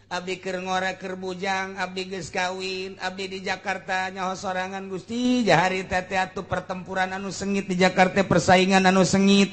Abdi keur ngora, keur bujang, abdi geus kawin, abdi di Jakarta nyaho sorangan, Gusti. Jahari teh atuh pertempuran anu sengit di Jakarta, persaingan anu sengit.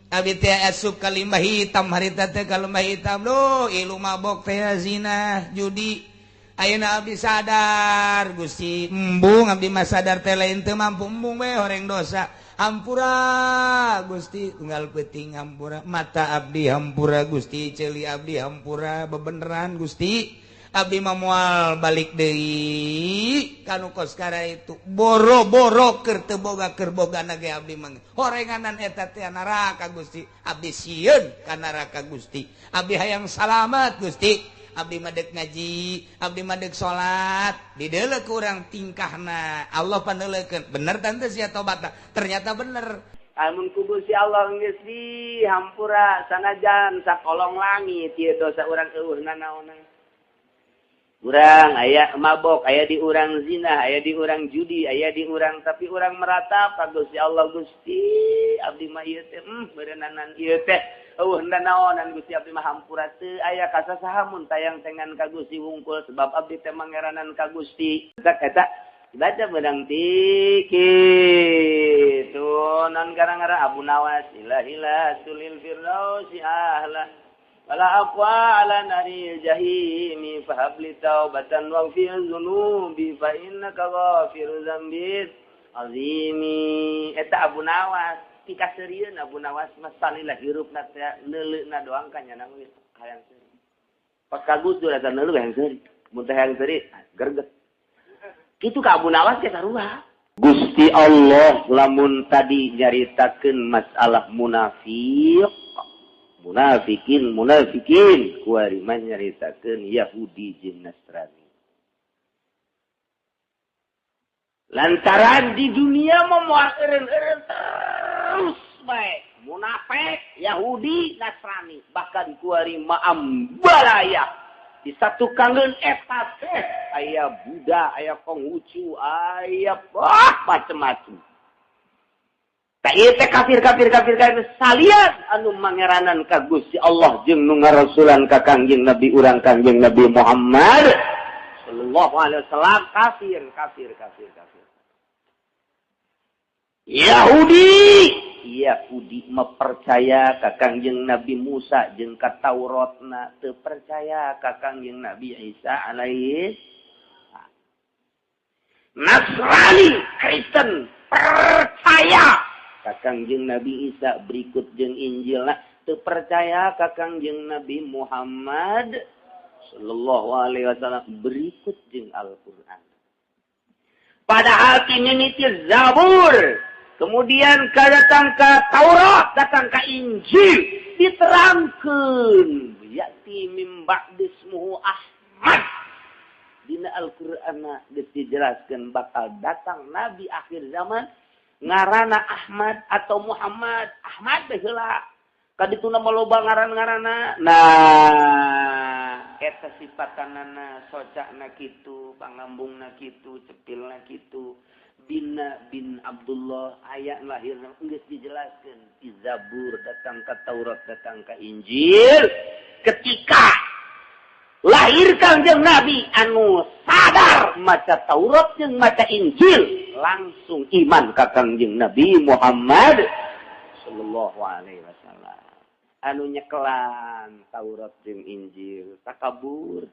Abdi teh asup ka Limbah Hitam harita teh, ka Lembah Hitam duh, ilu mabok teh, zina, judi. Ayeuna abdi sadar, Gusti, embung abdi mah sadar teh lain teu mampu, embung we horeng dosa. Hampura, Gusti, tunggal peuting hampura, mata abdi hampura, Gusti, ceuli abdi hampura, bebeneran, Gusti, abdi mah moal balik deui kanu kos itu. Boro-boro keur teu boga, keur boga ge abdi mah horenganan eta teh neraka, Gusti. Abdi sieun ka neraka, Gusti. Abdi hayang salamat, Gusti. Abdi mah dek ngaji, abdi mah dek salat. Dideuleu ku urang tingkahna, Allah pandeuleukeun bener tante sia tobatna, ternyata bener. Amun ku Gusti Allah geus dihampura, sanajan sakolong langit ieu dosa urang, eueuh nanaonan. Urang aya mabok, aya di urang zina, aya di urang judi, aya di urang, tapi urang meratap ka Gusti Allah, "Gusti, abdi mah ieu teh beurenanan ieu teh eueuh nanaonan, Gusti, abdi mah hampura teu aya kasasaha mun tayang tengan ka Gusti wungkul, sebab abdi teh mangeranan ka Gusti." Eta dibaca beudang ti kitu non gara-gara Abu Nawas, "Ilahi tulil firdausi ahla wala aqwa ala nari jahimi, fahabli taubatan waghfir dzunubi, fa innaka ghafiru dzambi azimi." Eta Abu Nawas pikaseurieun. Abu Nawas mah salila hirupna teh neuleuna doang ka nyana geus hayang seuri. Pas ka Gus Dur eta neuleu hayang seuri, mun teh hayang seuri gerget kitu ka Abu Nawas ge sarua. Gusti Allah lamun tadi nyaritakeun masalah munafik, munafikin, munafikin, kuari mah nyaritakeun Yahudi jeung Nasrani. Lantaran di dunia mah moal eureun-eureun terus bae munafik, Yahudi, Nasrani, bahkan kuari mah ambalaya di satu kangen eta teh aya Buddha, aya Konghucu, aya wah macem-macem. Tak ieu teh kafir, kafir, kafir, kafir salian anu mangeranan ka Gusti Allah jeung nu ngarasulan ka Kangjeng Nabi urang, Kangjeng Nabi Muhammad sallallahu alaihi wasallam, kafir, kafir, kafir, kafir. Yahudi, Yahudi mempercaya ka Kangjeng Nabi Musa jeung ka Tauratna, teu percaya ka Kangjeng Nabi Isa alaihi. Nasrani, Kristen percaya ka Kangjeng Nabi Isa berikut jeung Injil, teu percaya ka Kangjeng Nabi Muhammad sallallahu alaihi wasallam berikut jeung Al-Qur'an. Padahal mimiti Zabur, kemudian ka datang ke Taurat, datang ke Injil, diterangkeun ya'ti mim ba'dismuhu Ahmad. Dina Al-Qur'an geus dijelaskeun bakal datang nabi akhir zaman ngarana Ahmad atau Muhammad. Ahmad baheula kadituna mah loba ngaran-ngaranna. Nah, eta sifatanana, socakna kitu, pangambungna kitu, cepilna kitu, Bina bin Abdullah aya lahirna, geus dijelaskeun di Zabur, datang ke Taurat, datang ke Injil. Ketika lahir Kangjeng Nabi, anu sadar maca Taurat jeung maca Injil langsung iman ka Kangjeng Nabi Muhammad sallallahu alaihi wasallam. Anu nyekelan Taurat jeung Injil takabur,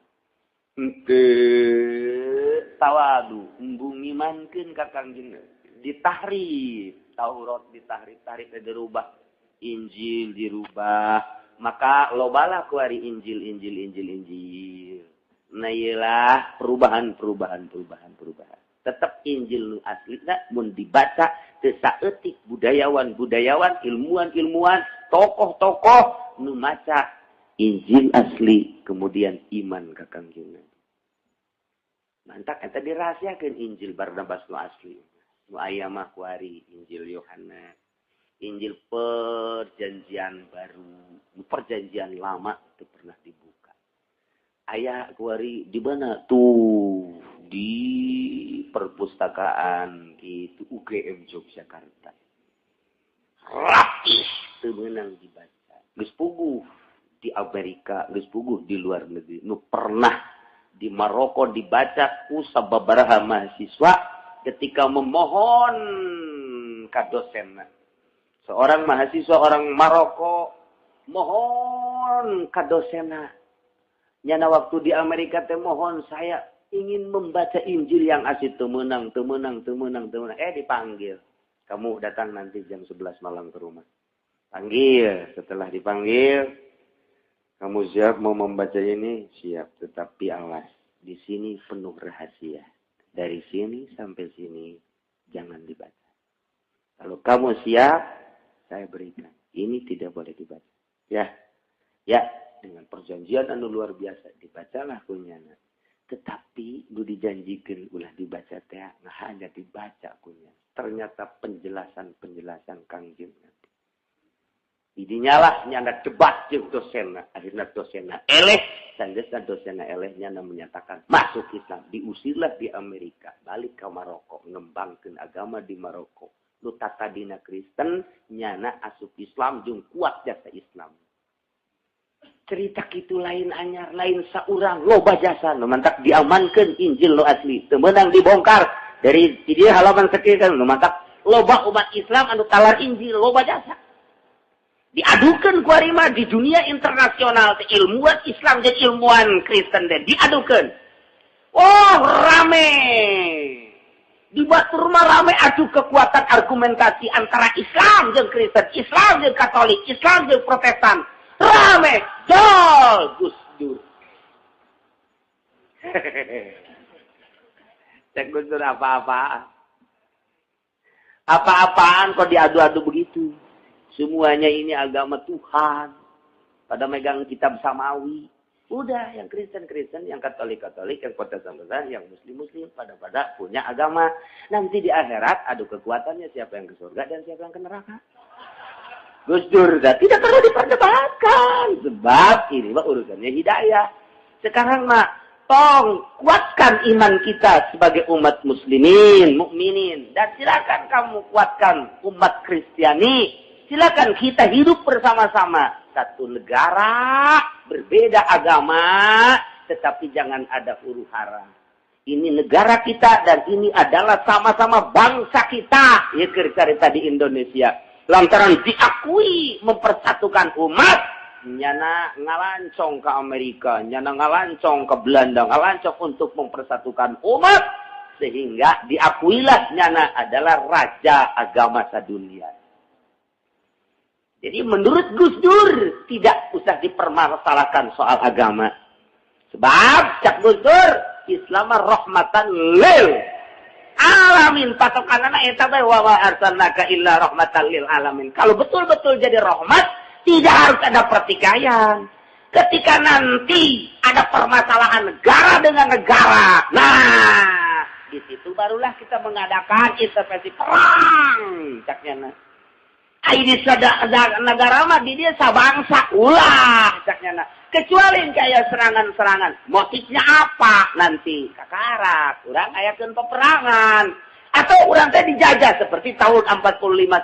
henteu tawadu, embung ngimankeun ka Kangjeng Nabi, ditahrif Taurat, ditahrif, tahrif dirubah, Injil dirubah, maka lobalah kuari Injil, Injil, Injil, Injil. Nah, iyalah perubahan, perubahan, perubahan, perubahan. Tetap Injil nu aslina mun dibaca teu saeutik budayawan budayawan, ilmuwan ilmuwan, tokoh tokoh nu maca Injil asli kemudian iman ka Kangjeng Nabi. Mantak eta dirahasiakeun Injil Barnabas nu asli. Nu aya mah kuari Injil Yohanes, Injil Perjanjian Baru, Perjanjian Lama itu pernah dibuka. Aya kuari di mana tuh? Di perpustakaan gitu UGM Yogyakarta. Rapih teu meunang dibaca. Geus puguh. Di Amerika, geus puguh di luar negeri. Nu pernah di Maroko dibaca ku sababaraha mahasiswa ketika memohon ka dosenna. Seorang mahasiswa orang Maroko mohon ka dosenna. Nyana waktu di Amerika teh mohon, saya ingin membaca Injil yang asli, teu meunang, teu meunang, teu meunang, teu meunang. Eh, dipanggil. Kamu datang nanti jam 11 malam ke rumah. Panggil, setelah dipanggil, kamu siap mau membaca ini? Siap, tetapi awas, di sini penuh rahasia. Dari sini sampai sini jangan dibaca. Kalau kamu siap, saya berikan. Ini tidak boleh dibaca. Ya, ya, dengan perjanjian anu luar biasa dibacalah ku nyana. Tetapi nu dijanjikan ulah dibaca teh nah hanya dibaca ku nyana. Ternyata penjelasan-penjelasan Kangjeng Nabi. Idinyalah nyana debat jeung dosenna, akhirnya dosenna eleh, sanggeusna dosenna eleh nyana menyatakan masuk Islam, diusirlah di Amerika, balik ke Maroko, ngembangkeun agama di Maroko. Nu tatadina Kristen, nyana asup Islam jeung kuat jasa Islam. Cerita kitu lain anyar, lain saurang, loba jasa nu mantak diamankeun Injil nu asli, teu meunang dibongkar. Dari dia halaman sekian kan nu mantak loba umat Islam anu talar Injil loba jasa. Diadukan ku mah di dunia internasional teh ilmuwan Islam jeung ilmuwan Kristen teh diadukan. Oh, rame. Di batur mah rame adu kekuatan argumentasi antara Islam jeung Kristen, Islam jeung Katolik, Islam jeung Protestan. Rame. Jol Gus Dur. Cek Gus Dur apa-apaan. Apa-apaan kok diadu-adu begitu? Semuanya ini agama Tuhan. Pada megang kitab samawi. Udah, yang Kristen-Kristen, yang Katolik-Katolik, yang Protestan-Protestan, yang Muslim-Muslim, pada-pada punya agama. Nanti di akhirat adu kekuatannya siapa yang ke surga dan siapa yang ke neraka. Gus Dur, tidak perlu diperdebatkan. Sebab ini mah urusannya hidayah. Sekarang mah, tong kuatkan iman kita sebagai umat muslimin, mukminin. Dan silakan kamu kuatkan umat Kristiani. Silakan kita hidup bersama-sama. Satu negara, berbeda agama, tetapi jangan ada huru hara. Ini negara kita dan ini adalah sama-sama bangsa kita. Ya cerita di Indonesia. Lantaran diakui mempersatukan umat, nyana ngalancong ke Amerika, nyana ngalancong ke Belanda, ngalancong untuk mempersatukan umat, sehingga diakuilah nyana adalah raja agama sedunia. Jadi menurut Gus Dur tidak usah dipermasalahkan soal agama. Sebab cak Gus Dur, Islam rahmatan lil alamin, patokanana eta bae wa ma arsalnaka illa rahmatan lil alamin. Kalau betul-betul jadi rahmat, tidak harus ada pertikaian. Ketika nanti ada permasalahan negara dengan negara, nah di situ barulah kita mengadakan intervensi perang. Caknya nah. Ai di negara mah di dia sabangsa ulah caknya nah. Kecuali kayak serangan-serangan, motifnya apa nanti? Kakarak, urang ayakeun peperangan. Atau urang teh dijajah seperti tahun 45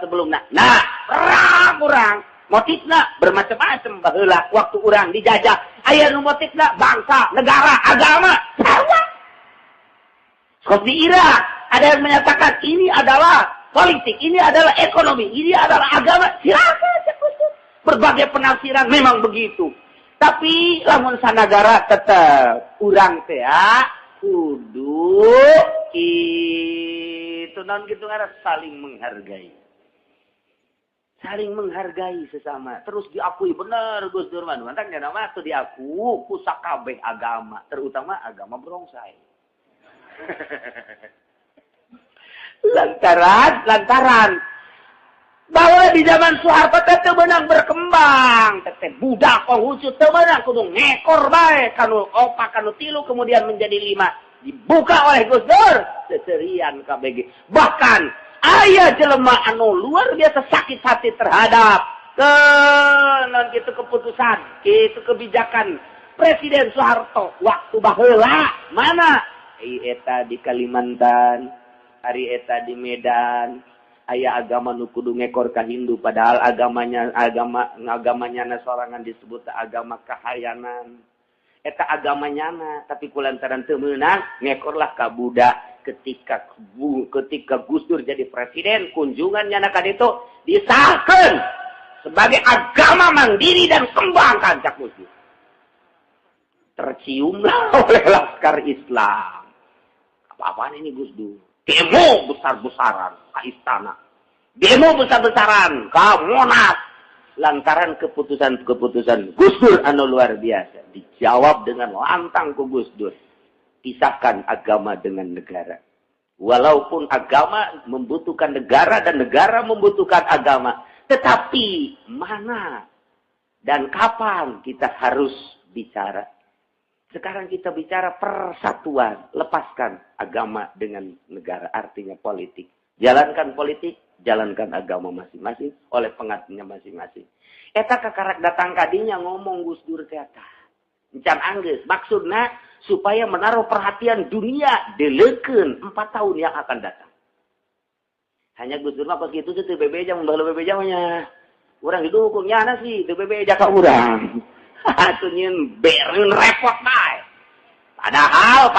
sebelumnya. Nah, perang urang. Motifnya bermacam-macam baheula waktu urang dijajah. Aya nu motifna bangsa, negara, agama. Sarua. Seperti Irak, ada yang menyatakan ini adalah politik, ini adalah ekonomi, ini adalah agama. Silakan, berbagai penafsiran memang begitu. Tapi lamun sanagara tetep urang teh kudu itu non gitu ngaran saling menghargai. Saling menghargai sesama. Terus diakui bener Gus Dur mah. Mantak nya mah teu diaku ku sakabeh agama, terutama agama berongsai. Lantaran bahwa di zaman Soeharto teh teu meunang berkembang, teh budak Konghucu teu meunang kudu ngekor bae kanu opat kanu tilu kemudian menjadi 5. Dibuka oleh Gus Dur seserian KBG. Bahkan aya jelema anu luar biasa sakit hati terhadap ke non kitu keputusan, kitu kebijakan Presiden Soeharto waktu baheula mana? Ai eta di Kalimantan, ari eta di Medan. Aya agama nu kudu ngekor ka Hindu, padahal agamanya agama agamanya na sorangan disebut agama kahayanan. Eta agamanya na, tapi kulantaran teu meunang ngekorlah ka Buddha. Ketika ketika Gus Dur jadi presiden, kunjungannya na ka ditu disahkan sebagai agama mandiri dan kembangkan cak Gus Dur. Terciumlah oleh Laskar Islam. Apa-apaan ini Gus Dur? Demo besar-besaran ke istana. Demo besar-besaran ke Monas. Lantaran keputusan-keputusan Gus Dur anu luar biasa. Dijawab dengan lantang ku Gus Dur. Pisahkan agama dengan negara. Walaupun agama membutuhkan negara dan negara membutuhkan agama. Tetapi mana dan kapan kita harus bicara? Sekarang kita bicara persatuan. Lepaskan agama dengan negara. Artinya politik. Jalankan politik, jalankan agama masing-masing oleh pengatnya masing-masing. Eta kakarak datang kadinya ngomong Gus Dur teh. Encan anggeus. Maksudna supaya menaruh perhatian dunia deleukeun 4 tahun yang akan datang. Hanya Gus Dur mah kos kitu teh bebeja, mun baheula bebeja mah nya. Urang didukung nyana sih teu bebeja ka urang. Atuh nyieun bereun repot bae. Padahal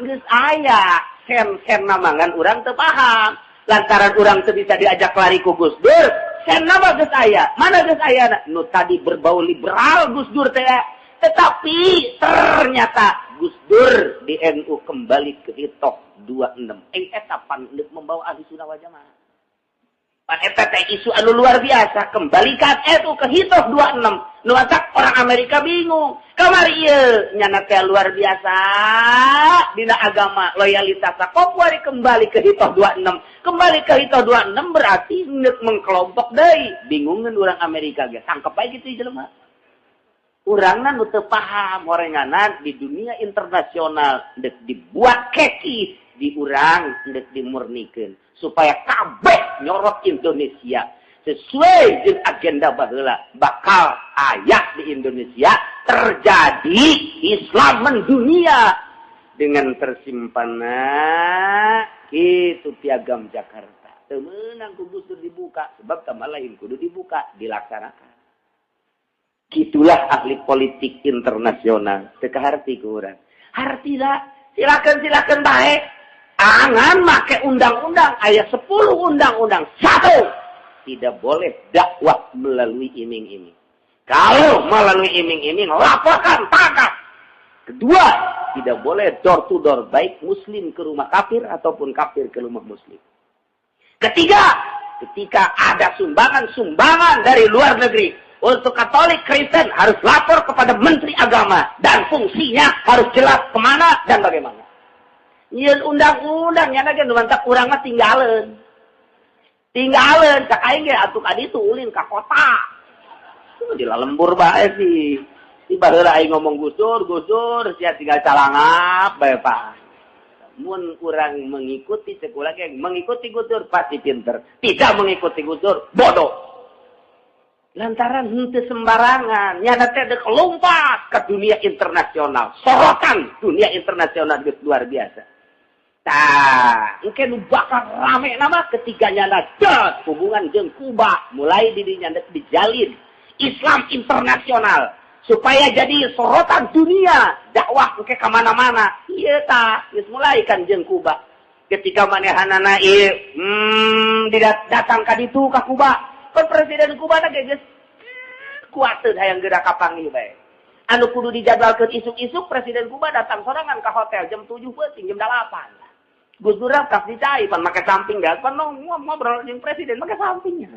geus aya sen-sen namangan urang teu paham. Lantaran urang teu bisa diajak lari ku Gus Dur, sen nama geus aya. Mana geus aya? Nu tadi berbau liberal Gus Dur teh. Tetapi ternyata Gus Dur di NU kembali ke Hitoh 26. Eta pan membawa Ahli Sunnah wal Jamaah. Pan eta teh isu anu luar biasa, kembalikan NU ke Hitoh 26. Nu matak orang Amerika bingung. Kamari ieu nyana teh luar biasa dina agama loyalitas kok kuari kembali ke Hitoh 26. Kembali ke Hitoh 26 berarti neuk mengkelompok deui. Bingungeun urang Amerika ge. Tangkep bae kitu jelema. Urangna nu teu paham horenganan di dunia internasional deuk dibuat keki di urang deuk dimurnikeun supaya kabeh nyorot Indonesia sesuai jeung agenda baheula bakal aya di Indonesia terjadi Islam mendunia dengan tersimpanna kitu piagam Jakarta. Teu meunang ku Gus Dur dibuka sebab tambah lain kudu dibuka dilaksanakan. Gitulah ahli politik internasional. Teu kaharti ku urang. Hartina silakan bae. Angan make undang-undang aya 10 undang-undang. 1, tidak boleh dakwah melalui iming-iming. Kalau melalui iming-iming laporkan, tangkap. Kedua, tidak boleh door to door, baik muslim ke rumah kafir ataupun kafir ke rumah muslim. Ketiga, ketika ada sumbangan-sumbangan dari luar negeri untuk Katolik Kristen harus lapor kepada Menteri Agama dan fungsinya harus jelas kemana dan bagaimana. Nyeun undang-undang nya ge nu mantak urang mah tinggalin. Tinggalin cak aing ge atuh ka ditu ulin ka kota. Di lembur bae sih. Di baheula aing ngomong Gus Dur, Gus Dur sia tinggal calangap bae Pak. Mun urang mengikuti sekolah ge mengikuti Gus Dur pasti pinter. Tidak mengikuti Gus Dur bodoh. Lantaran henteu sembarangan, nyana teh deuk lompat ke dunia internasional. Sorotan dunia internasional geus luar biasa. Tah, engke nu bakal rame nama ketika nyana det hubungan jeung Kuba mulai di dinya deuk dijalin Islam internasional supaya jadi sorotan dunia, dakwah engke ka mana-mana. Ieu tah geus mulai kan jeung Kuba. Ketika manehanana ieu datang ka ditu ka Kuba. Kan presiden Kuba na geus kuateun hayang geura kapanggih bae. Anu kudu dijadwalkeun isuk-isuk presiden Kuba datang sorangan ka hotel jam 7 peuting jam 8. Gus Dur tas dicai pan make samping dah pan ngobrol jeung presiden make sampingnya.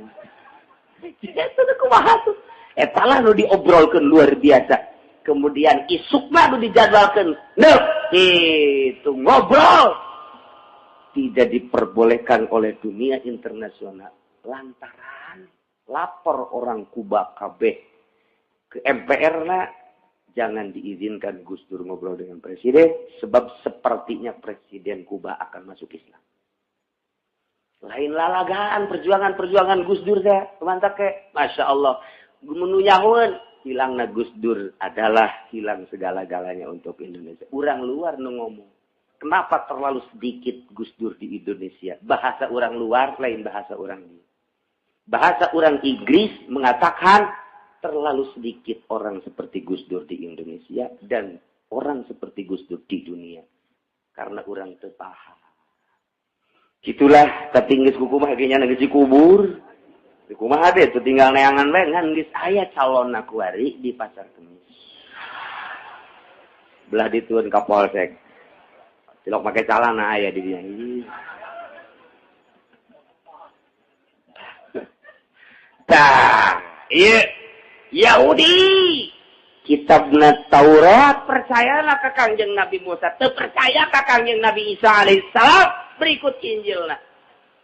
Itu kumaha tuh? Eta lah nu diobrolkeun luar biasa. Kemudian isukna nu dijadwalkeun. Neuh, itu ngobrol tidak diperbolehkan oleh dunia internasional lantaran lapor orang Kuba KB ke MPR na jangan diizinkan Gus Dur ngobrol dengan presiden sebab sepertinya presiden Kuba akan masuk Islam. Lain lalagaan perjuangan-perjuangan Gus Dur teh, mantap ke. Masya Allah. Menunyahuan hilangna Gus Dur adalah hilang segala-galanya untuk Indonesia. Urang luar nu ngomong. Kenapa terlalu sedikit Gus Dur di Indonesia? Bahasa orang luar lain bahasa orang dia. Bahasa orang Inggris mengatakan terlalu sedikit orang seperti Gus Dur di Indonesia dan orang seperti Gus Dur di dunia. Karena orang teu paham. Gitulah, tapi geus kumaha ge nya geus dikubur. Kumaha deh tuh tinggal neangan bae ngan geus aya calon kuari di Pasar Kemis. Belah dituun ka polsek. Cilok pakai celana aya di dinya. Tah, ieu Yahudi kitabna Taurat percayalah ka Kangjeng Nabi Musa, teu percaya ka Kangjeng Nabi Isa alaihissalam, berikut Injilna.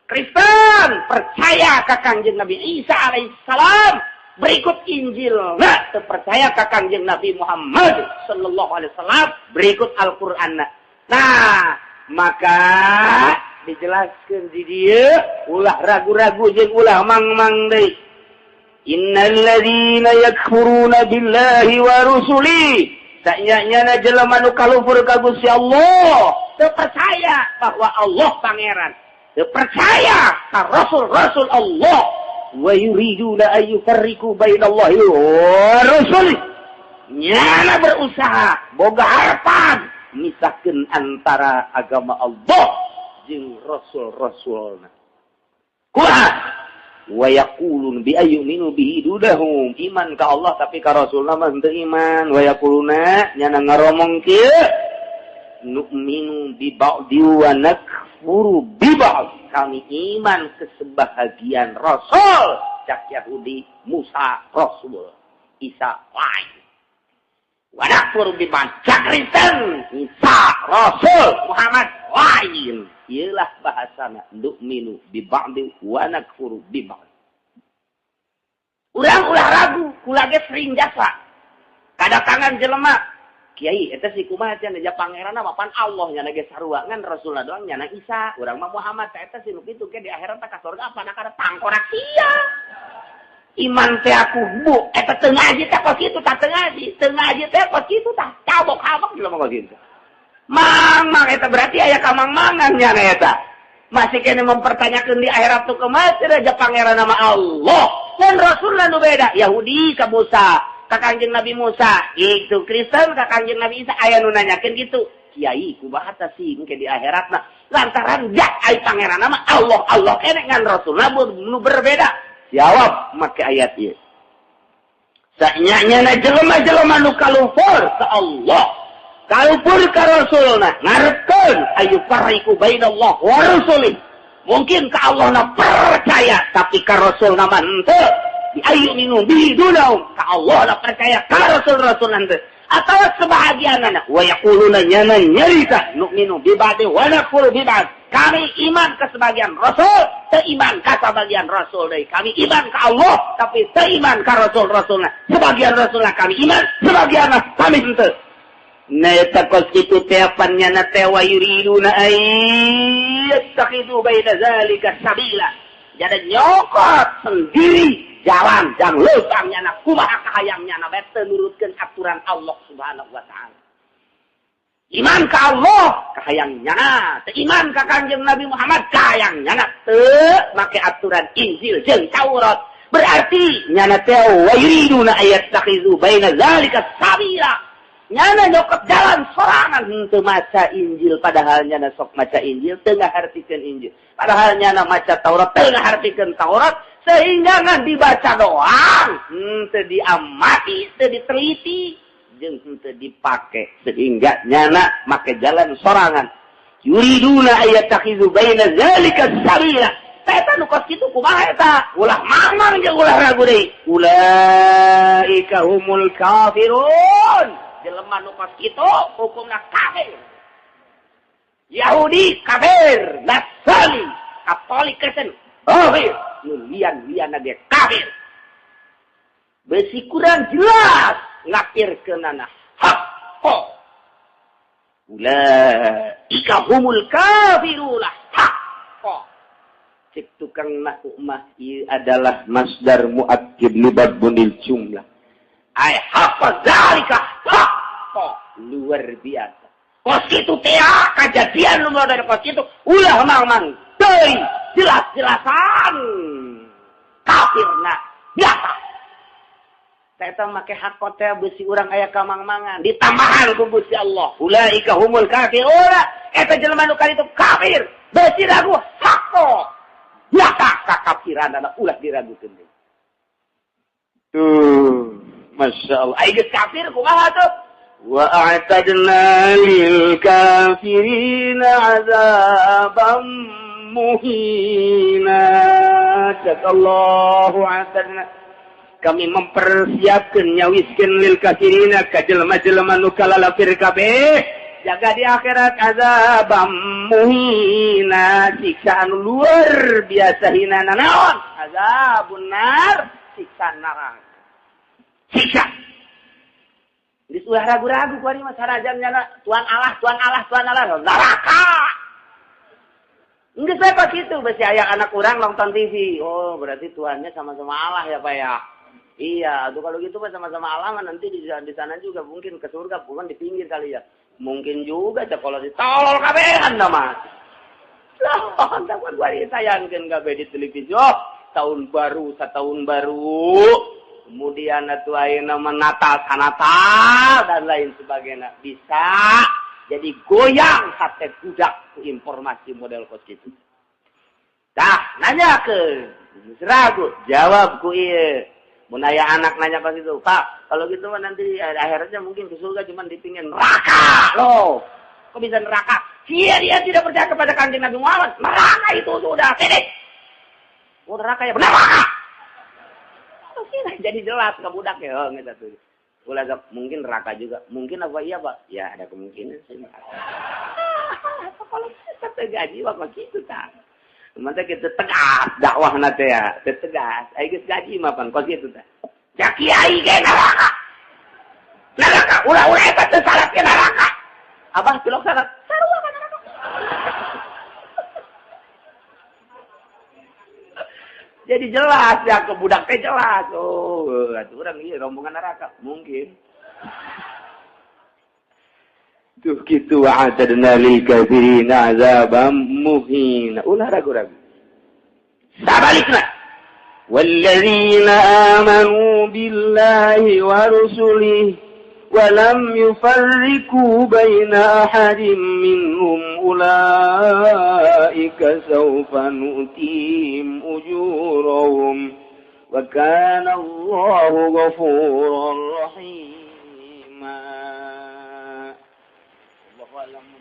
Kristen percaya ka Kangjeng Nabi Isa alaihissalam, berikut Injilna, teu percaya ka Kangjeng Nabi Muhammad sallallahu alaihi wasallam, berikut Al-Qur'anna. Nah, maka dijelaskan di dieu ulah ragu-ragu jeung ulah mang-mang deui. Innal ladzina yakfuruna billahi wa rusuli, saknya-nyana jelema nu kalufur ka Gusti Allah, teu percaya bahwa Allah pangeran, teu percaya ka rasul-rasul Allah, wa yuriduna ay yufarriqu bainallahi wa rusuli. Nyana berusaha boga harapan misahkeun antara agama Allah jeung rasul-rasulna. Kumaha? Wa yaqulun bi ayyuminu bihi dudahum, iman ka Allah tapi ka rasulna mah henteu iman. Wa yaquluna nyana ngaromong kieu, nu'minu bi ba'di wa nakfuru bi ba'd, kami iman ke sebahagian rasul. Cak Yahudi Musa rasul, Isa lain. Wa nakfuru bi ba'd, cak Kristen Isa rasul, Muhammad lain. Iyalah bahasana nu'minu bi ba'di wa nakfuru bi ba'd. Urang ulah ragu, kula ge sering jasa. Kadatangan jelema, kiai eta si kumaha cenah ja pangeranna mah pan Allah nya ge sarua ngan rasulna doang nyana Isa, urang mah Muhammad eta si nu kitu ge di akhirat ka surga apa kana tangkorak sia. Iman teh aku bu, eta teu ngaji teh kos kitu tah teu ngaji teh kos kitu tah cabok-cabok jelema kos kitu. Mang-mang eta berarti aya kamang-mangan nya eta. Masih kene mempertanyakan di akhirat tuh kumaha cenah ja pangeran nama Allah. Dan rasulna nu beda, Yahudi ka Musa, ka Kangjeng Nabi Musa, gitu Kristen ka Kangjeng Nabi Isa aya nu nanyakeun kitu. Kiai kumaha tah sih engke di akhiratna? Lantaran ja ai pangeran nama Allah, Allah kene ngan rasulna nu berbeda. Jawab make ayat ieu. Saknya-nyana jelema-jelema nu kalufur ka Allah, kalufur ka rasulna, ngarepkeun ayu farriqu bainallah wa rasulih. Mungkin ka Allah na percaya tapi ka rasulna mah henteu. Di ayu minu bi dunau, ka Allah na percaya ka rasul-rasul henteu. Atawa sebahagianana wa yaquluna nyana nyarita nu'minu bi ba'di wa nakfuru bi ba'd. Kami iman ke sebagian rasul, teu iman ka sebagian rasul deui. Kami iman ka Allah tapi teu iman ka rasul-rasulna. Sebagian rasulna kami iman, sebagian kami henteu. Na eta kos kitu teh pan nyana teh wa yuriduna ay yattakhidu baina zalika sabila. Jadi nyokot sendiri jalan jang leumpang nyana kumaha kahayang nyana bae teu nurutkeun aturan Allah Subhanahu wa taala. Iman ka Allah kahayang nyana, teu iman ka Kangjeng Nabi Muhammad kahayang nyana teu make aturan Injil jeung Taurat. Berarti nyana teh wa yuriduna ay yattakhidu baina zalika sabila. Nyana nyokot jalan sorangan henteu maca Injil padahal nyana sok maca Injil teu ngahartikeun Injil. Padahal nyana maca Taurat teu ngahartikeun Taurat sehingga ngan dibaca doang henteu diamati, teu diteliti jeung henteu dipake sehingga nyana make jalan sorangan. Yuriduna ayyatakhizu baina zalika sabila. Eta nu kos kitu kumaha eta? Ulah mamang jeung ulah ragu deui. Ulaika humul kafirun. Jelema nu kos kitu hukumna kafir. Yahudi kafir, Nasrani, Katolik Kristen kafir, nu lian-lianna ge kafir. Besi kurang jelas ngafirkeunana hak. Ulaika humul kafiruna hak. Cek tukang nahwu mah ieu adalah masdar muakkid li babunil jumlah. Ay haqqa zalika haqqa. Luar biasa. Kos kitu teh kajadian nu dari kos kitu ulah mang-mang teuing jelas-jelasan kafirna biasa. Eta make hak teh beusi urang aya kamang-mangan ditambahan ku Gusti Allah. Ulaika humul kafirun. Eta jelema nu kali itu kafir. Beusi ragu hak biasa kakafiran ulah diragukeun. Tuh, Masya Allah. Ai geus kafir kumaha tuh? Wa a'tadna lil kafirina 'adzaban muhina. Allahu a'tadna. Kami mempersiapkan nyawiskeun lil kafirina ka jelema-jelema nu kalalafir kabeh. Jaga di akhirat azabam muhina, siksaan luar biasa hina naon? Azabun nar, siksa neraka. Siksa. Geus ulah ragu-ragu kuari mah sarajan nyana Tuhan Allah, Tuhan Allah, Tuhan Allah, neraka. Geus we kitu besi aya anak urang nonton TV. Oh, berarti Tuhannya sama-sama Allah ya, Pak ya. Iya, tuh kalau gitu mah sama-sama Allah mah nanti di sana juga mungkin ke surga bukan di pinggir kali ya. Mungkin juga kalau ditolol kabehan mah. Lah, takut gua disayangkeun kabeh di televisi. Oh, tahun baru, setahun baru. Kemudian atuh ayeuna mah Natal sanatal dan lain sebagainya. Bisa jadi goyang hate budak ku informasi model kos kitu. Tah, nanyakeun. Ragu, jawab ku ieu. Mun aya anak nanya pas itu, Pak, kalau gitu mah nanti akhirnya mungkin ke surga cuman di pinggir neraka loh. Kok bisa neraka? Dia tidak percaya kepada Kanjeng Nabi Muhammad. Neraka itu sudah titik. Oh, neraka ya neraka. Oh, jadi jelas ke budak ya, oh, gitu tuh. Ulah mungkin neraka juga. Mungkin apa iya, Pak? Ya ada kemungkinan sih. Kalau kita gaji mah gitu ta. Mantap kita tegas dakwah nate ya, tegas. Ayo geus gaji mah pan kos kitu teh. Ja kiai ge neraka. Neraka ulah-ulah eta teu salat ke neraka. Abah tilok salat, sarua ka neraka. Jadi jelas ya ke budak teh jelas. Oh, atuh urang ieu rombongan neraka mungkin. Tuh kitu wa'atadna lil kafirina azaban muhina. Ulah ragu-ragu. Sabalikna. Walladzina amanu billahi wa rusulihi wa lam yufarriqu baina ahadin minhum ulaika sawfa nu'tihim ujurahum wa kana Allahu ghafuran rahima.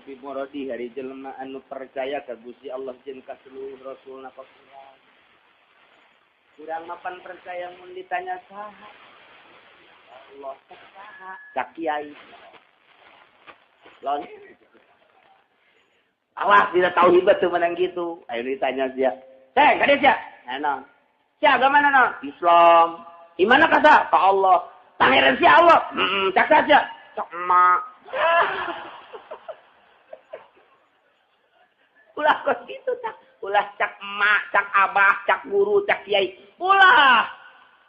Bimuradi hari jelema anu percaya ka Gusti Allah jeung ka seluruh rasulna kurang. Kurang mapan percaya mun ditanya saha? Allah saha? Cak kiai. Lon. Awas tidak tahu hebat tuh menang gitu. Ayo ditanya dia. Teh, kades ya? Naon? Sia agama naon? Islam. Imana kata? Ka Allah. Pangeran sia Allah. Heeh, cak saja. Cak emak. Ulah kos gitu tak. Ulah cak emak, cak abah, cak guru, cak kiai. Ulah.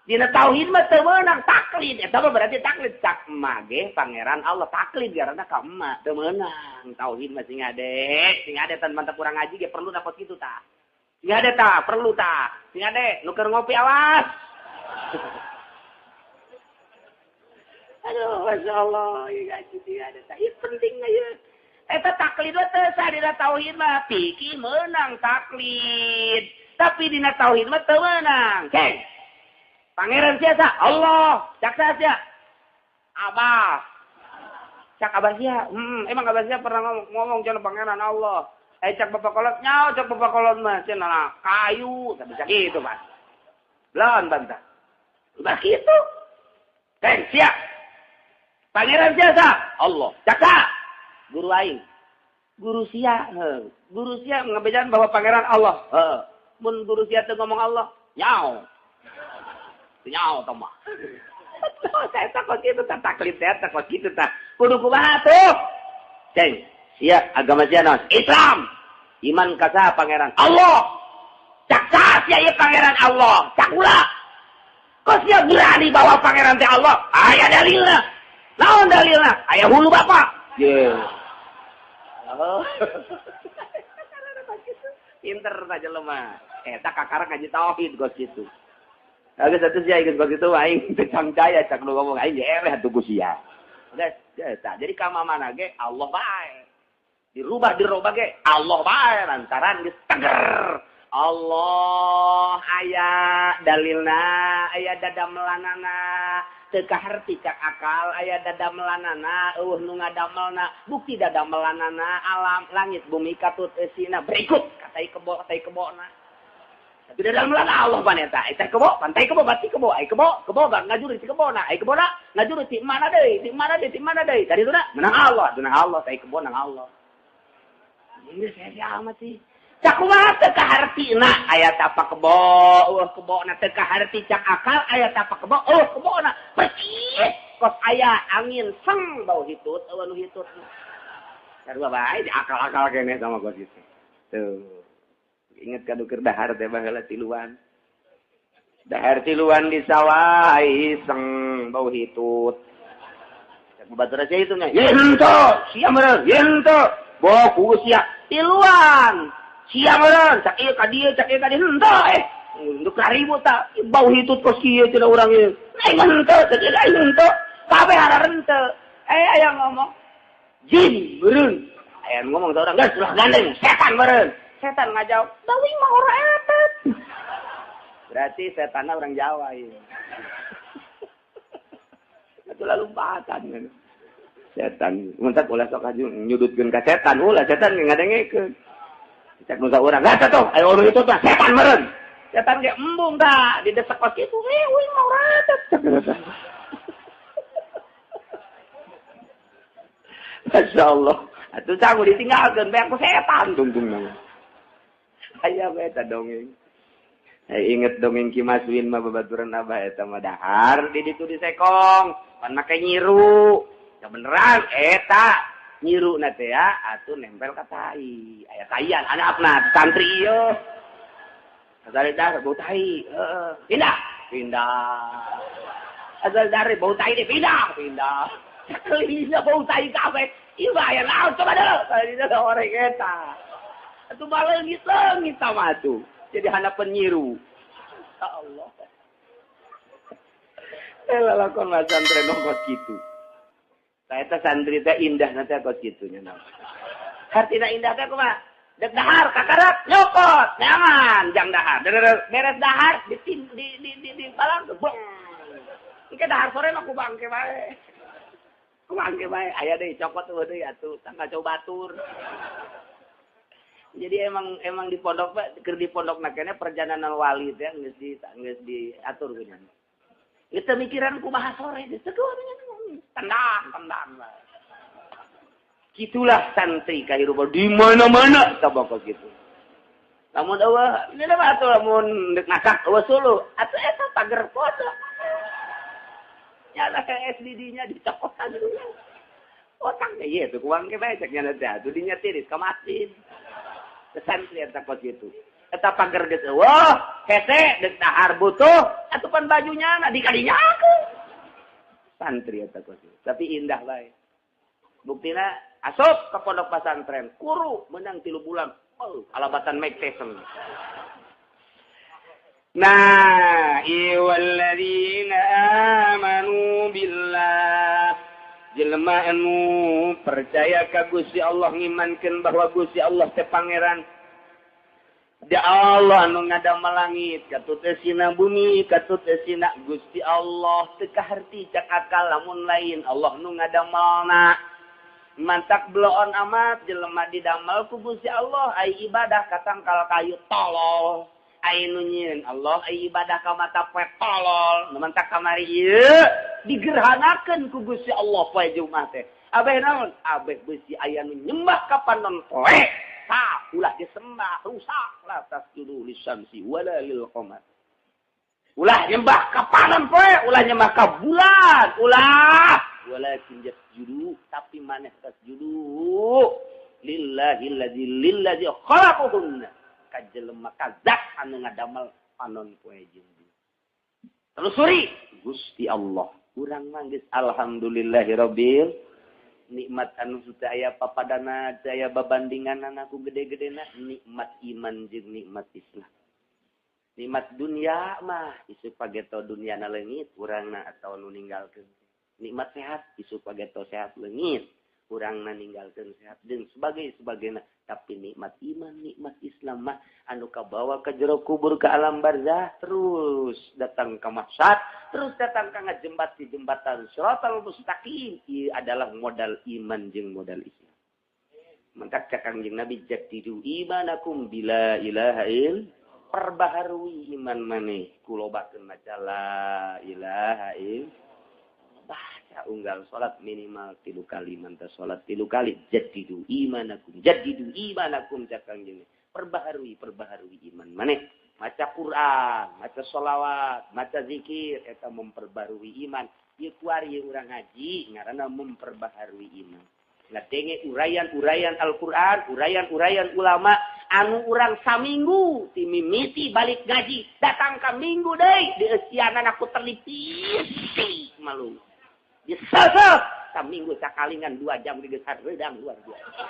Dina tauhid mah teu meunang taklid. Eta mah berarti taklid cak emak ge pangeran Allah taklid karena ka emak teu meunang. Tauhid mah sing ade, sing ade tan mantap kurang ngaji ge perlu dapat kitu tah. Sing ade tah, perlu tah. Sing ade nu keur ngopi awas. Aduh, masyaallah, ieu ngaji sing ade tah. Ieu penting ieu. Eta taklid teh sah dina tauhid mah pikir meunang taklid tapi dina tauhid mah teu meunang. Ceng. Pangeran sia sa Allah, cak sia. Abah. Cak abah sia. Emang abah sia pernah ngomong cenah pangeran Allah. Eh cak bapak kolot nyao cak bapak kolot mah cenah kayu tapi cak kitu, Pak. Belon bantah. Udah kitu. Ceng sia. Pangeran sia sa Allah. Cak sa. Guru aing. Guru sia, heuh. Guru sia ngebejan bahwa pangeran Allah. Heuh. Mun guru sia teu ngomong Allah, nyao. Nyao tah mah. Saya takut kitu tah taklid teh takut kitu tah. Kudu kumaha tuh? Ceng, sia agama sia naon? Islam. Iman ka saha pangeran? Allah. Cak saha sia ieu pangeran Allah? Cak ulah. Kok sia berani bawa pangeran teh Allah? Aya dalilna. Naon dalilna? Aya hulu bapak. Yeah. Oh. Pinter ta jelema. Eta kakara ngaji tauhid kos kitu. Geus atuh sia geus kos kitu aing teu cangcaya cak nu ngomong aing eleh atuh ku sia. Geus eta. Jadi ka mana ge Allah bae. Dirubah dirubah ge Allah bae lantaran geus teger. Allah aya dalilna, aya dadamelanana, teu kaharti cak akal, aya dadamelanana, eueuh nu ngadamelna, bukti dadamelanana alam langit bumi katut eusina berikut katai kebo katai kebona. Tapi dadamelan Allah pan eta, eta kebo, pantai kebo, bati kebo, ai kebo, kebo gak ngajuri ti kebona, ai kebona ngajuri ti mana deui, ti mana deui, ti mana deui. Tadi tuna menang Allah, menang Allah, tai kebo nang Allah. Ini saya amat sih. Cak kumaha teu kahartina aya tapak kebo, eueuh kebona teu kaharti cak akal aya tapak kebo, eueuh kebona percis kos aya angin seng bau hitut eueuh nu hitut. Sarua bae di akal-akal keneh sama kos kitu. Tuh. Ingat ka nu keur dahar teh baheula tiluan. Dahar tiluan di sawah iseng bau hitut. Cak batur sia itu nya. Ye henteu, sia meureun, ye henteu. Boku sia tiluan. Siang orang, cak ieu ka dieu, cak ieu ka dieu, henteu eh. Untuk ribut ta, bau hitut kos kieu cenah urang ieu. Aing henteu, cak ieu aing henteu. Kabeh hararenteu. Eh aya ngomong jin meureun. Aya ngomong saurang geus ulah gandeng, setan meureun. Setan ngajawab, "Bawi mah ora eta." Berarti setanna orang Jawa ieu. Atuh lalumpatan kan. Setan, mun tak ulah sok aju nyudutkeun ka setan, ulah setan ngadengekeun. Cek nusa urang, gak tuh, ayo urang itu tuh, setan meren. Setan ge embung ta, didesek kos kitu, euy mau ratet. Masya Allah. Atuh canggu ditinggalkeun bae ku setan tungtung. Aya bae eta dongeng. Inget dongeng Ki Maswin mah babaturan abah eta mah dahar di ditu di sekong, pan make nyiru. Ya beneran eta. Nyiru na teh ya atuh nempel ka tai aya taian anapna santri ieu asal dah bau tai heeh pindah pindah asal dari bau tai deh pindah pindah sakelina bau tai kabeh ieu aya naon coba deui tadi orang eta atuh baleungit leungit mah atuh jadi hanapeun nyiru ya Allah eh lalakon mah santri nongkos kitu. Eta santri teh indah nanti kos kitu nya naon. Hartina indah teh kumaha? Dek dahar kakarak nyokot, nyaman jang dahar. Beres dahar di di di di di balang beng. Engke dahar sore mah ku bangke bae. Ku bangke bae aya deui cokot eueuh deui atuh tangga coba batur. Jadi emang di pondok keur di pondok na keneh perjalanan wali teh geus diatur ku nya. Geus teu mikiran kumaha sore geus teu tendang, tendang. Gitulah santri kahirupan di mana-mana tabako gitu. Lamun eueuh, ini mah atuh lamun deuk masak eueuh suluh, atuh eta pager pondok. Nyala SDD-nya dicokotan dulu. Otak ge ieu tuh kuang ge bae cek nya teh atuh dinya tiris ka masjid. Santri eta kos kitu. Eta pager geus eueuh, hese deuk dahar butuh, atuh pan bajunya na dikadinyakeun. Santri eta kos. Tapi indah bae. Buktina asup ke pondok pesantren, kuru menang 3 bulan. Oh, alabatan Mike Tyson. Nah, walladzina amanu billah. Jelema anu percaya ka Gusti Allah ngimankeun bahwa Gusti Allah teh pangeran. Da Allah anu ngadamel langit, katut eusina bumi, katut eusina Gusti Allah teu kaharti cak akal lamun lain Allah nu ngadamelna. Mantak bloon amat jelema didamel ku Gusti Allah ai ibadah ka tangkal kayu tolol. Ai nu nyieun Allah ai ibadah ka mata poe tolol. Nu mantak kamari ieu digerhanakeun ku Gusti Allah poe Jumat teh. Abeh naon? Abeh beusi aya nu nyembah ka panon poe. Tah ulah disembah rusak la tasjudu lisyamsi wala lil qamar. Ulah nyembah ka panon poe, ulah nyembah ka bulan, ulah walakin jasjudu tapi maneh tasjudu lillahi allazi khalaqahunna ka jelema ka zat anu ngadamel panon poe jeung bumi. Telusuri Gusti Allah. Urang mah geus alhamdulillahirabbil Nikmat anu teu aya papadana, teu aya babandinganana ku gede-gedena nikmat iman jeung nikmat Islam. Nikmat dunia mah isuk pageto dunia na leungit urangna atawa nu ninggalkeun. Nikmat sehat isuk pageto sehat leungit urangna ninggalkeun sehat jeung sebagainya. Tapi nikmat iman, nikmat Islam mah anu kabawa ke jero kubur, ke alam barzah, terus datang ke mahsyar, terus datang ke ngajembat di jembatan siratal mustaqim. Ieu adalah modal iman jeung modal Islam. Mantak cak Kangjeng Nabi, jaddidu imanakum bila ilaha il, perbaharui iman maneh ku lobakeun maca la ilaha il. Baca unggal salat minimal 3 kali, mantap salat 3 kali, jaddidu imanakum, jaddidu imanakum cak Kangjeng. Perbaharui, perbaharui iman maneh. Maca Quran, maca sholawat, maca zikir eta memperbarui iman. Ieu kuari urang ngaji ngaranna memperbaharui iman. Ngadenge uraian-uraian Al-Qur'an, uraian-uraian ulama anu urang saminggu ti mimiti balik ngaji datang ka minggu deui dieusianan aku terlipis malu. Disesep saminggu sakalingan 2 jam geus hareudang luar biasa.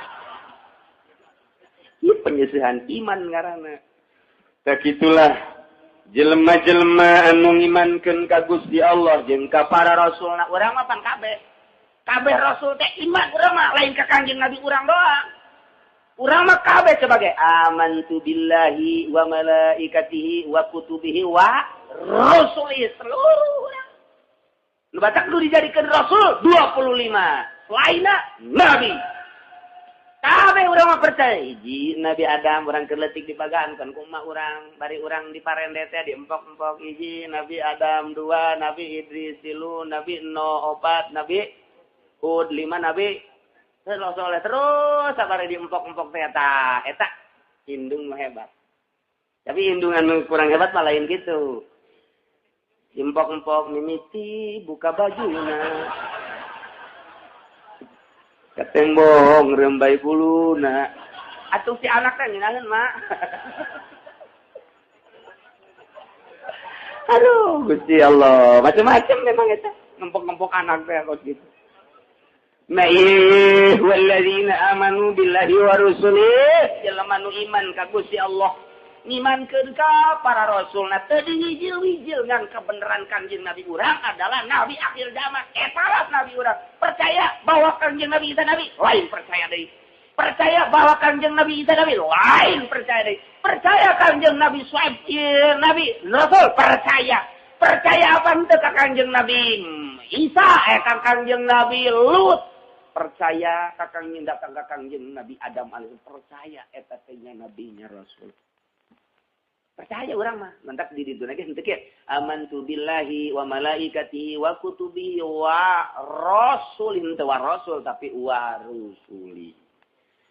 Ieu penyesuaian iman ngaranna. Tak itulah jelema-jelema anu ngimankeun ka Gusti Allah jeung ka para rasulna. Urang mah pan kabeh. Kabeh rasul teh iman urang mah, lain ka Kangjeng Nabi urang doang. Urang mah kabeh sebagai amantu billahi wa malaikatihi wa kutubihi wa rusulihi, seluruh urang. Nu batak nu dijadikeun rasul 25, lainna nabi. Kabeh urang mah percaya hiji Nabi Adam urang keur leutik dibagaan kan kumaha urang bari urang diparende teh diempok-empok hiji Nabi Adam, 2 Nabi Idris, 3 Nabi Nuh, 4 Nabi Hud, 5 Nabi soleh terus sabari diempok-empok teh eta eta indung mah hebat. Tapi indung anu kurang hebat mah lain gitu. Empok-empok mimiti buka bajuna. Ketembong rembai buluna. Atuh si anak teh ngeunaheun mak. Aduh Gusti Allah, macam-macam memang eta ngempok-ngempok anak teh kos gitu. Ma'ih walladzina amanu billahi wa rusulihi, jelema nu iman ka Gusti Allah, ngimankeun ka para rasulna, teu diwijil-wijil ngan kebenaran Kangjeng Nabi urang adalah nabi akhir zaman. Eta lah nabi urang. Percaya bahwa Kangjeng Nabi Isa nabi, lain percaya deui. Percaya bahwa Kangjeng Nabi Isa nabi, lain percaya deui. Percaya Kangjeng Nabi Suaib nabi rasul, percaya. Percaya apa henteu ka Kangjeng Nabi Isa, ka Kangjeng Nabi Lut. Percaya ka Kangjeng datang ka Kangjeng Nabi Adam alaihi, percaya eta teh nya nabinya rasul. Percaya urang mah, mantak di ditu ge henteu kieu. Amantu billahi wa malaikatihi wa kutubihi wa rasulin, teu wa rasul tapi wa rusuli.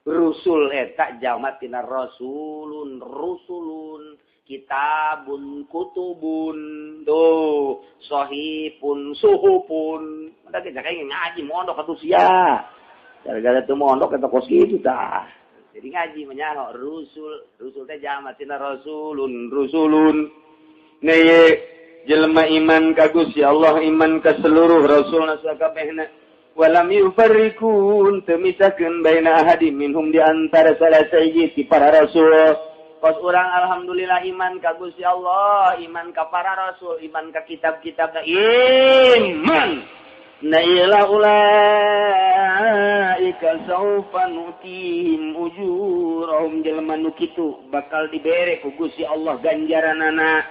Rusul eta jalma tina rasulun, rusulun, kitabun, kutubun, tuh, sahipun, suhupun. Mantak ge kayak ngaji mondok atuh sia. Gara-gara teu mondok eta kos kitu tah. Jadi ngaji menyaho rusul, rusul teh jama tina rasulun, rusulun. Neye jelema iman ka Gusti Allah, iman ka seluruh rasulna sakabehna. Walam yufarriqun, teu misahkeun baina ahadin minhum di antara salah sahiji ti para rasul. Kos urang alhamdulillah iman ka Gusti Allah, iman ka para rasul, iman ka kitab-kitabna, iman. Na ila ulaika saufa nutihim ujurahum, jelema nu kitu bakal dibere ku Gusti Allah ganjaranana.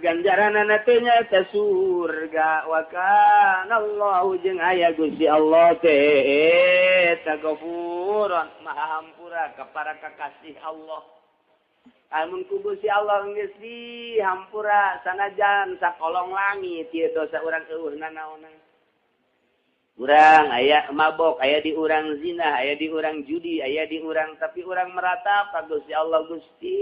Ganjaranana teh nyaeta surga. Wa kana Allahu jeung aya Gusti Allah teh eta Ghafuran, Maha Hampura ka para kakasih Allah. Amun ku Gusti Allah geus dihampura sanajan sakolong langit ieu dosa urang eueuh nanaonan. Urang aya mabok, aya di urang zina, aya di urang judi, aya di urang, tapi urang meratap ka Gusti Allah, Gusti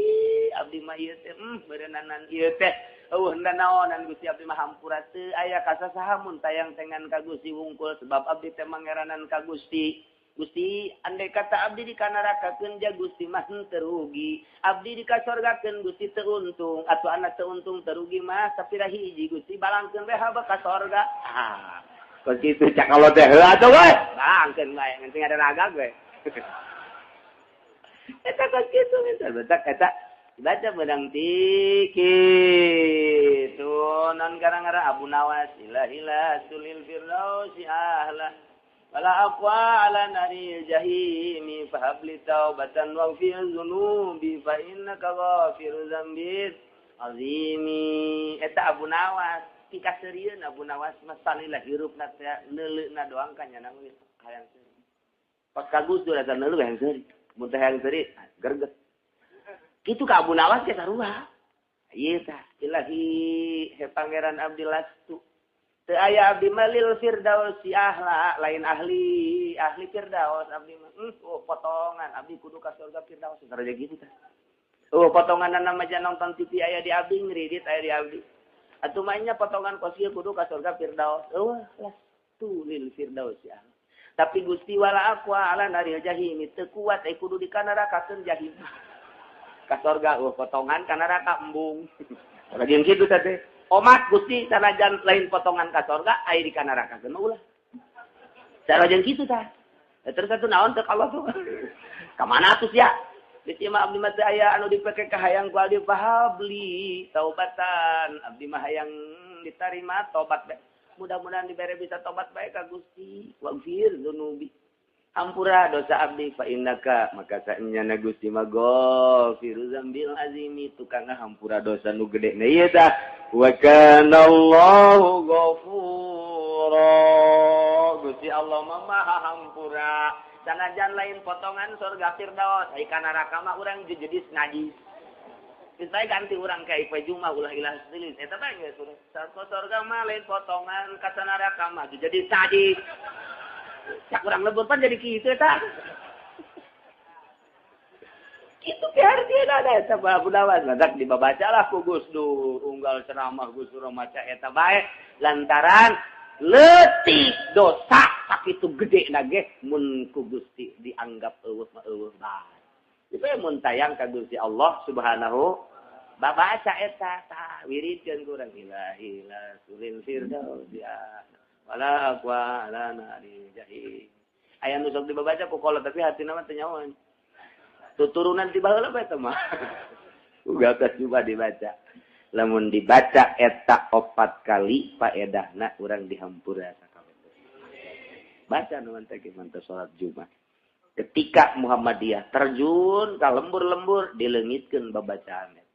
abdi mah ieu teh beurenanan ieu teh eueuh nanaonan Gusti abdi mah hampura teu aya kasasaha mun tayang tengan ka Gusti wungkul sebab abdi teh mangeranan ka Gusti. Gusti andai kata abdi dikanarakakeun ja Gusti mah teu rugi, abdi dikasorgakeun Gusti teu untung, atuh anak teu untung teu rugi mah sapira hiji Gusti balangkeun we haba ka sorga. Ah. Kos kitu cak kalau teh heula atuh we. Bangkeun bae ngan ada raga we. Eta kos kitu misal betak eta dibaca bedang tiki tuh non gara-gara Abu Nawas ilahila sulil firdausi ahla wala aqwa ala naril jahimi fahabli taubatan waghfir dzunubi fa innaka ghafiru dzambi azimi. Eta Abu Nawas pikaseurieun Abu Nawas mah salila hirupna teh neuleuna doang ka nyana geus hayang seuri. Pas ka Gus Dur asa neuleuh hayang seuri. Mun teh hayang seuri gerget. Kitu ka Abu Nawas ge sarua. Ieu tah ilahi he pangeran abdi lastu. Teu aya abdi malil firdausi ahla, lain ahli, ahli firdaus abdi mah. Oh potongan abdi kudu ka surga firdaus sarua kitu tah. Oh potonganna mah nonton TV aya di abdi ngridit aya di abdi. Atuh mah potongan kos ieu kudu ka surga firdaus. Eueuh lastu lil firdaus ya. Tapi Gusti wala aqwa ala naril jahim teu kuat ai kudu dikanarakakeun jahim. Ka surga eueuh potongan ka neraka embung. Ora jeung kitu teh. Omat Gusti sanajan lain potongan ka surga ai dikanarakakeun mah ulah. Cara jeung kitu tah. Terus atuh naon teh Allah tuh. Ka mana atuh sia? Di mah abdi mah teu aya anu dipake ka hayang ku abdi fahabli taubatan. Abdi mah hayang ditarima tobat bae. Mudah-mudahan dibere bisa tobat bae ka Gusti. Waghfir dzunubi. Ampura dosa abdi fa innaka maka saenyana Gusti mah ghafiru dzambil azimi tukang ngahampura dosa nu gede na ieu tah. Wa kana Allahu ghafura. Gusti Allah mah maha hampura. Sanajan lain potongan surga firdaus ai kana neraka mah urang jejedis najis. Geus bae ganti urang ka ieu Jumat ulah ilah silis eta bae geus surga mah lain potongan ka neraka mah jejedis najis. Cak urang lebur pan jadi kitu eta. Kitu ge artina da eta Abu Nawas matak dibabacalah ku Gus Dur unggal ceramah Gus Dur maca eta bae lantaran leutik dosa sakitu gede na ge mun ku Gusti dianggap eueuh mah eueuh bae. Ieu mun tayang ka Gusti Allah Subhanahu babaca eta tah wiridkeun ku urang ilahi la sulil firdaus ya wala aqwa ala nari jahim. Aya nu sok dibabaca ku kolot tapi hatina mah teu nyahoan. Tuturunan ti baheula bae teh mah. Uga atas coba dibaca. Lamun dibaca eta 4 kali paedahna urang dihampura sakabeh. Baca nu teh manteu salat Jumat. Ketika Muhammadiyah terjun ka lembur-lembur dileungitkeun babacaan eta.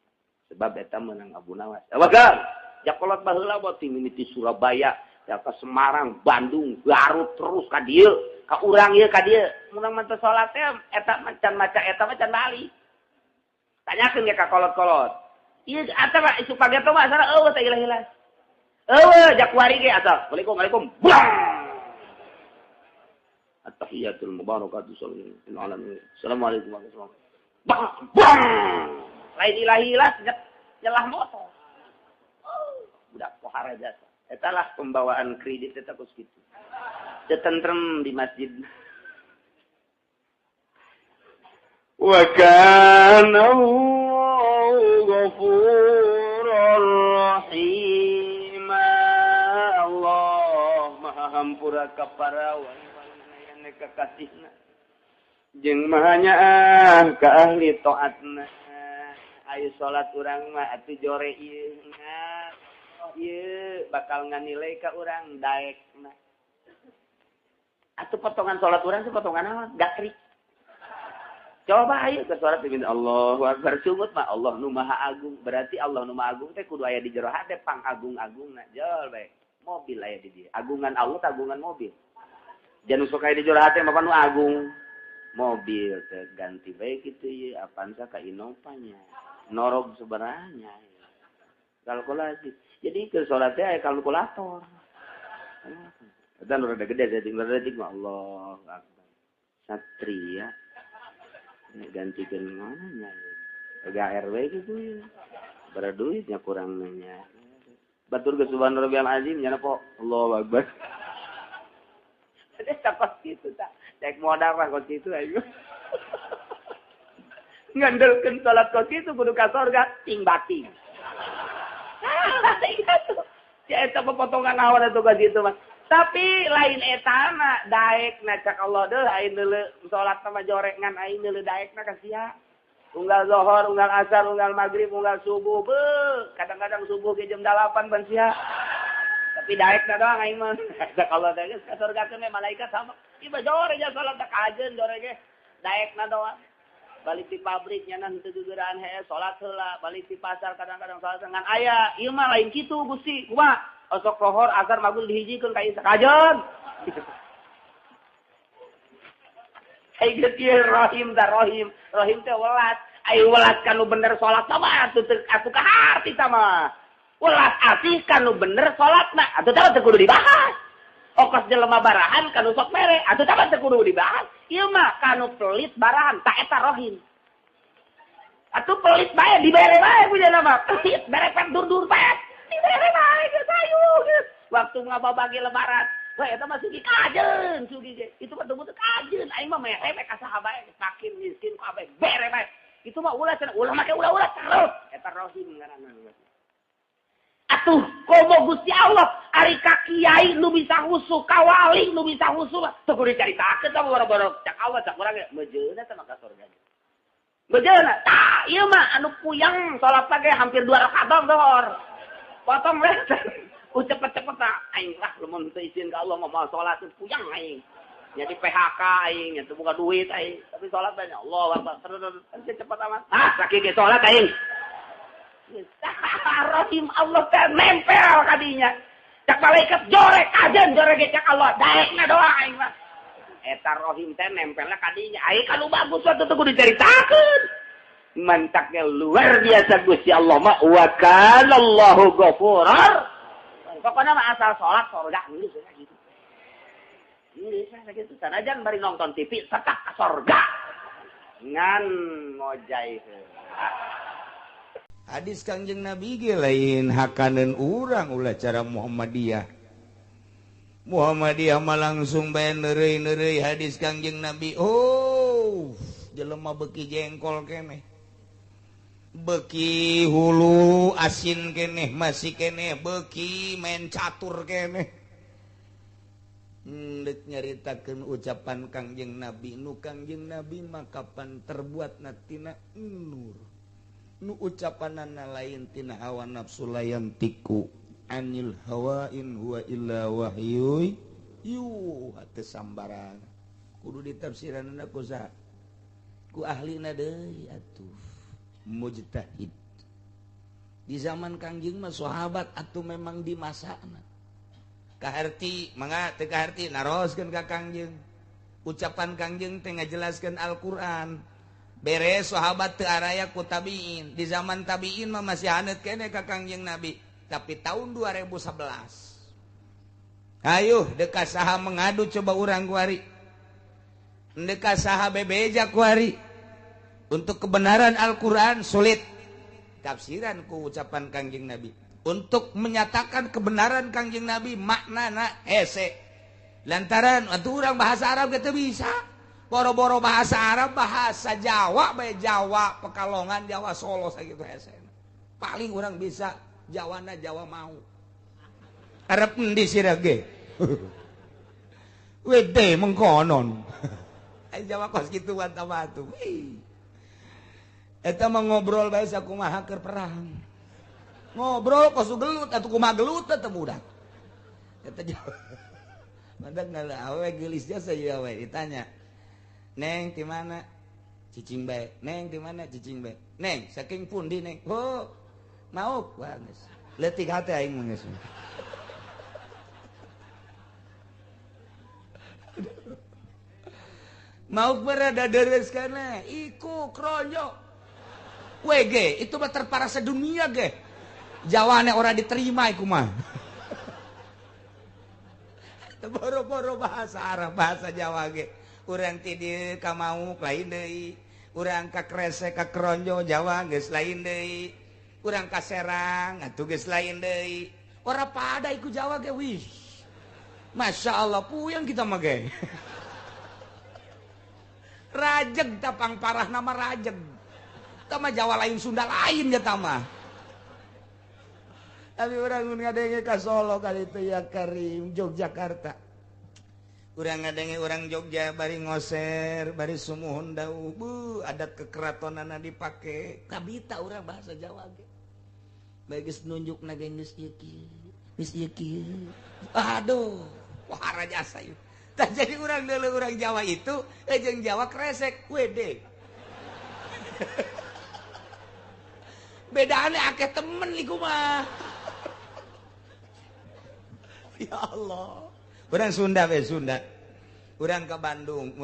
Sebab eta meunang Abu Nawas. Awagan, jakolot baheula mah ti mimiti Surabaya, ya ka Semarang, Bandung, Garut terus ka dieu, ka urang ieu ka dieu. Mun manteu salat teh eta macan maca eta mah can balik. Tanyakeun ge ka kolot-kolot. Ieu ata mah isu pageto mah asal eueuh teh ilah-ilah. Eueuh jakuari ge asal. Assalamualaikum, waalaikum. Buang. At-tahiyatul mubarakatuh sallallahu alamin. Assalamualaikum warahmatullahi wabarakatuh. Bang, bang. Lain ilah-ilah nyelah motor. Budak pohara jasa. Etalah pembawaan kredit eta kos kitu. Teu tentrem di masjid. Wa kana Allahu ghafurar rahim. Allah maha hampura ka para wali kakasihna jeung maha nyaah ka ahli taatna. Ayo salat urang mah atuh jore ieu ieu bakal nganilai ka urang daekna. Atuh potongan salat urang teh potongan naon? Gatrik. Coba ayo ke salat diminta Allahu Akbar sungut mah Allah nu Maha Agung. Berarti Allah nu Maha Agung teh kudu aya di jero hate pangagung-agungna. Jol bae. Mobil aya di dieu. Agungan Allah agungan mobil. Jangan sok aya di jero hate mah nu agung. Mobil teh ganti bae kitu ieu Avanza ka Innova nya. Norog sebenarnya. Kalkulasi. Jadi ke salat teh aya kalkulator. Eta nu rada gede jadi rada mah Allah Akbar. Satria gantikan mananya agak RW gitu ya berduitnya kurang nanya batur ke subhana rabbiyal azim nyana po Allahu Akbar. Ada takut gitu tak cek modal lah kos itu ayo ngandelkeun salat kos itu kudu ka surga ting bating. Iya tuh. Ya eta potongan awan atuh kos itu mah. Tapi lain etana daek na cak Allah deuh aing deuleu salat sama jorek ngan aing deuleu daekna ka sia. Unggal zuhur, unggal asar, unggal maghrib, unggal subuh. Beuh, kadang-kadang subuh ge jam 8 ban sia. Tapi daekna doang aing mah. Cak Allah teh geus ka surgakeun we malaikat sama. Ieu mah jore ja salat teh kajeun jore ge. Daekna doang. Balik di pabrik nya teu gegeraan hee salat heula, balik di pasar kadang-kadang salat ngan aya. Ieu mah lain kitu Gusti. Kumaha? Osok lohor asar maghrib dihijikeun ka ieu sakajeun. Ai geus ieu rahim da rahim. Rahim teh welas. Ai welas kanu bener salat mah atuh teu atuh kaharti tah mah. Welas asih kanu bener salatna atuh tah teu kudu dibahas. Okos jelema barahan kanu sok mere atuh tah teu kudu dibahas. Ieu mah kanu pelit barahan ta eta rahim. Atuh pelit bae dibere bae punya mah. Pelit bere pet dur-dur bae. Dibere bae geus hayu geus. Waktu ngababagi lebaran, wah eta mah sugi kajeun, sugi ge. Itu mah teu kajeun, aing mah mere ka saha bae, fakir miskin ku abe bere bae. Itu mah ulah cenah, ulah make ulah-ulah terus. Eta rohim ngaranna. Atuh komo Gusti Allah, ari ka kiai nu bisa husu, ka wali nu bisa husu, teu kudu dicaritakeun tah boro-boro cak Allah cak urang ge meujeuna teh maka surga. Meujeuna tah ieu mah anu puyeng salat ge hampir 2 rakaat dohor. Potong leh. Cepet-cepet lah aing lah lamun teu izin ka Allah mah salat puyeng aing. Jadi PHK aing, teu boga duit aing, tapi salat banyak. Allah Akbar. Terus cepet amat. Ah, sakieu ge salat aing. Rahim Allah teh nempel kadinya. Cak malaikat jorek kajen jorek ge cak Allah daekna doa aing mah. Eta rohim teh nempelna kadinya. Aing kanu bagus atuh teu kudu dicaritakeun. Mantaknya luar biasa Gusti Allah mah wa kana Allahu ghafurar. Pokoknya mah asal salat surga geus gitu. Geus sakitu sanajan bari nonton TV setak ka surga. Ngan ngojai. Hadis Kangjeng Nabi ge lain hakaneun urang ulah cara Muhammadiyah. Muhammadiyah mah langsung bae neureuy-neureuy hadis Kangjeng Nabi. Oh, jelema beuki jengkol keneh. Beuki hulu asin keneh masih keneh beuki main catur keneh. Ndek nyaritakeun ucapan Kangjeng Nabi nu Kangjeng Nabi mah kapan terbuatna tina nur. Nu ucapanana lain tina hawa nafsu layan tiku anil hawa in huwa illa wahyu yuha teu sambarang kudu ditafsiranna ku saha ku ahlina deui atuh mujtahid. Di zaman Kangjeng mah sahabat atuh memang di masana kaharti mangga teu kaharti naroskeun ka Kangjeng ucapan Kangjeng teh ngajelaskeun Al-Qur'an. Beres sahabat teu araya ku tabiin. Di zaman tabiin mah masih haneut keneh ka Kangjeng Nabi. Tapi tahun 2011. Hayuh deka saha mengadu coba urang kuari. Deka saha bebeja kuari. Untuk kebenaran Al-Qur'an sulit. Tafsiran ku ucapan Kangjeng Nabi. Untuk menyatakan kebenaran Kangjeng Nabi maknana hese. Lantaran atuh urang bahasa Arab ge teu bisa. Boro-boro bahasa Arab, bahasa Jawa, bae Jawa, Pekalongan, Jawa Solo sakitu hese. Paling urang bisa Jawana Jawa mau. Arab endi sira ge? Wede mengkonon. Ai Jawa kos kitu tambah atuh. Eta mah ngobrol bae sakumaha keur perang. Ngobrol kos gelut atuh kumaha gelut teh budak. Eta Jawa. Mandak ngala awe geulis jasa ieu awe ditanya. Neng di mana? Cicing bae. Neng di mana? Cicing bae. Neng saking pundi neng? Oh, mauk wah geus. Leutik hate aing mah geus. Mauk berada deres kana iku kronyo. WG itu mah terparah sedunia ge. Jawane ora diterima iku mah. Boro-boro bahasa Arab, bahasa Jawa ge. Urang ti dieu ka mauk lain deui, urang ka Kresek ka Kronjo Jawa geus lain deui, urang ka Serang atuh geus lain deui. Ora pada iku Jawa ge wih. Masya Allah puyeng kita mah ge. Rajeg tapang parah nama rajeg. Tama Jawa lain Sunda lain ya tama. Tapi urang mun ngadenge ka Solo kali itu ya Karim Yogyakarta. Urang ngadenge urang Jogja bari ngoser, bari sumuhun dawuh, bu adat kekeratonana dipake. Kabita urang bahasa Jawa ge. Bae geus nunjukna ge geus ieu kieu, geus ieu kieu. Aduh, wah jasa ieu. Tah jadi urang deuleu urang Jawa itu jeung Jawa kresek wede. Bedane akeh temen iku mah. Ya Allah. Urang Sunda we Sunda. Urang ke Bandung,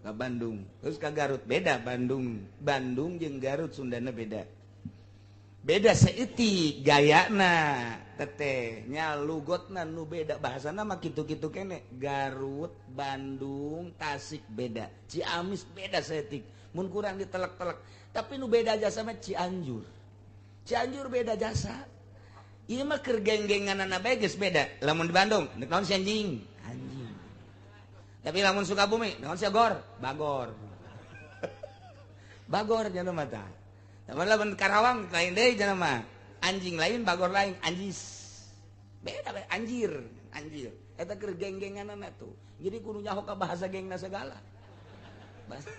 ke Bandung. Terus ke Garut beda Bandung. Bandung jeung Garut Sundana beda. Beda saeutik gayana teteh nya lugotna nu beda bahasana mah kitu-kitu kene. Garut, Bandung, Tasik beda. Ciamis beda saeutik. Mun kurang ditelek-telek. Tapi nu beda jasa mah Cianjur. Cianjur beda jasa. Ieu mah keur geng-genganana bae geus beda. Lamun di Bandung, nek naon si anjing? Anjing. Tapi lamun Sukabumi, naon si agor? Bagor. Bagor nya mah tah. Lamun lamun Karawang lain deui nya mah. Anjing lain, bagor lain, anjis. Beda bae anjir, anjir. Eta keur geng-genganana tuh. Jadi kudu nyaho ka bahasa gengna segala. Bahasa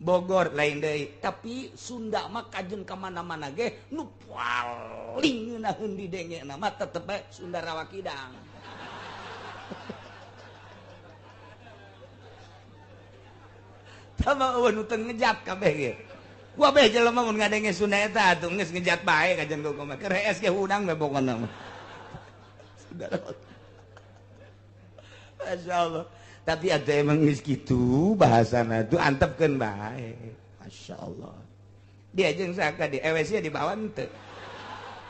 Bogor lain deui, tapi Sunda mah kajen ka mana-mana ge nu paling ngeunaheun didengena mah tetep bae Sunda Rawa Kidang. Tama eueuh nu teu ngejat kabeh ge. Gua beh jelema mun ngadenge Sunda eta atuh geus ngejat bae kajen ku mah. Keur hees ge hudang we pokona mah. Sunda Rawa. Masyaallah. Tapi ada emang geus kitu bahasana tuh antepkeun bae. Masya Allah. Dia jeung saka di EWC dibawa henteu.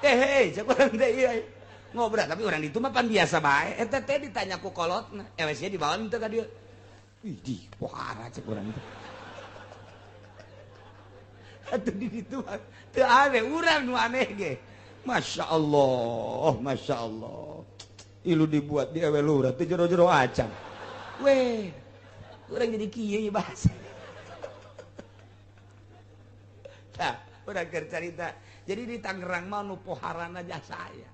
Hei, cek urang teh ieu. Ngobrol tapi urang ditu mah pan biasa bae. Eta teh ditanya ku kolotna, EWC dibawa henteu ka dieu. Ih, di pohara cek urang teh. Atuh di ditu mah teu aneh, urang nu aneh ge. Masya Allah, Masya Allah. Ilu dibuat di ewe lurah teu jero-jero acan. Weh, urang jadi kieu bahasa. Tah, urang keur carita. Jadi di Tangerang mah nu poharana jasa aya.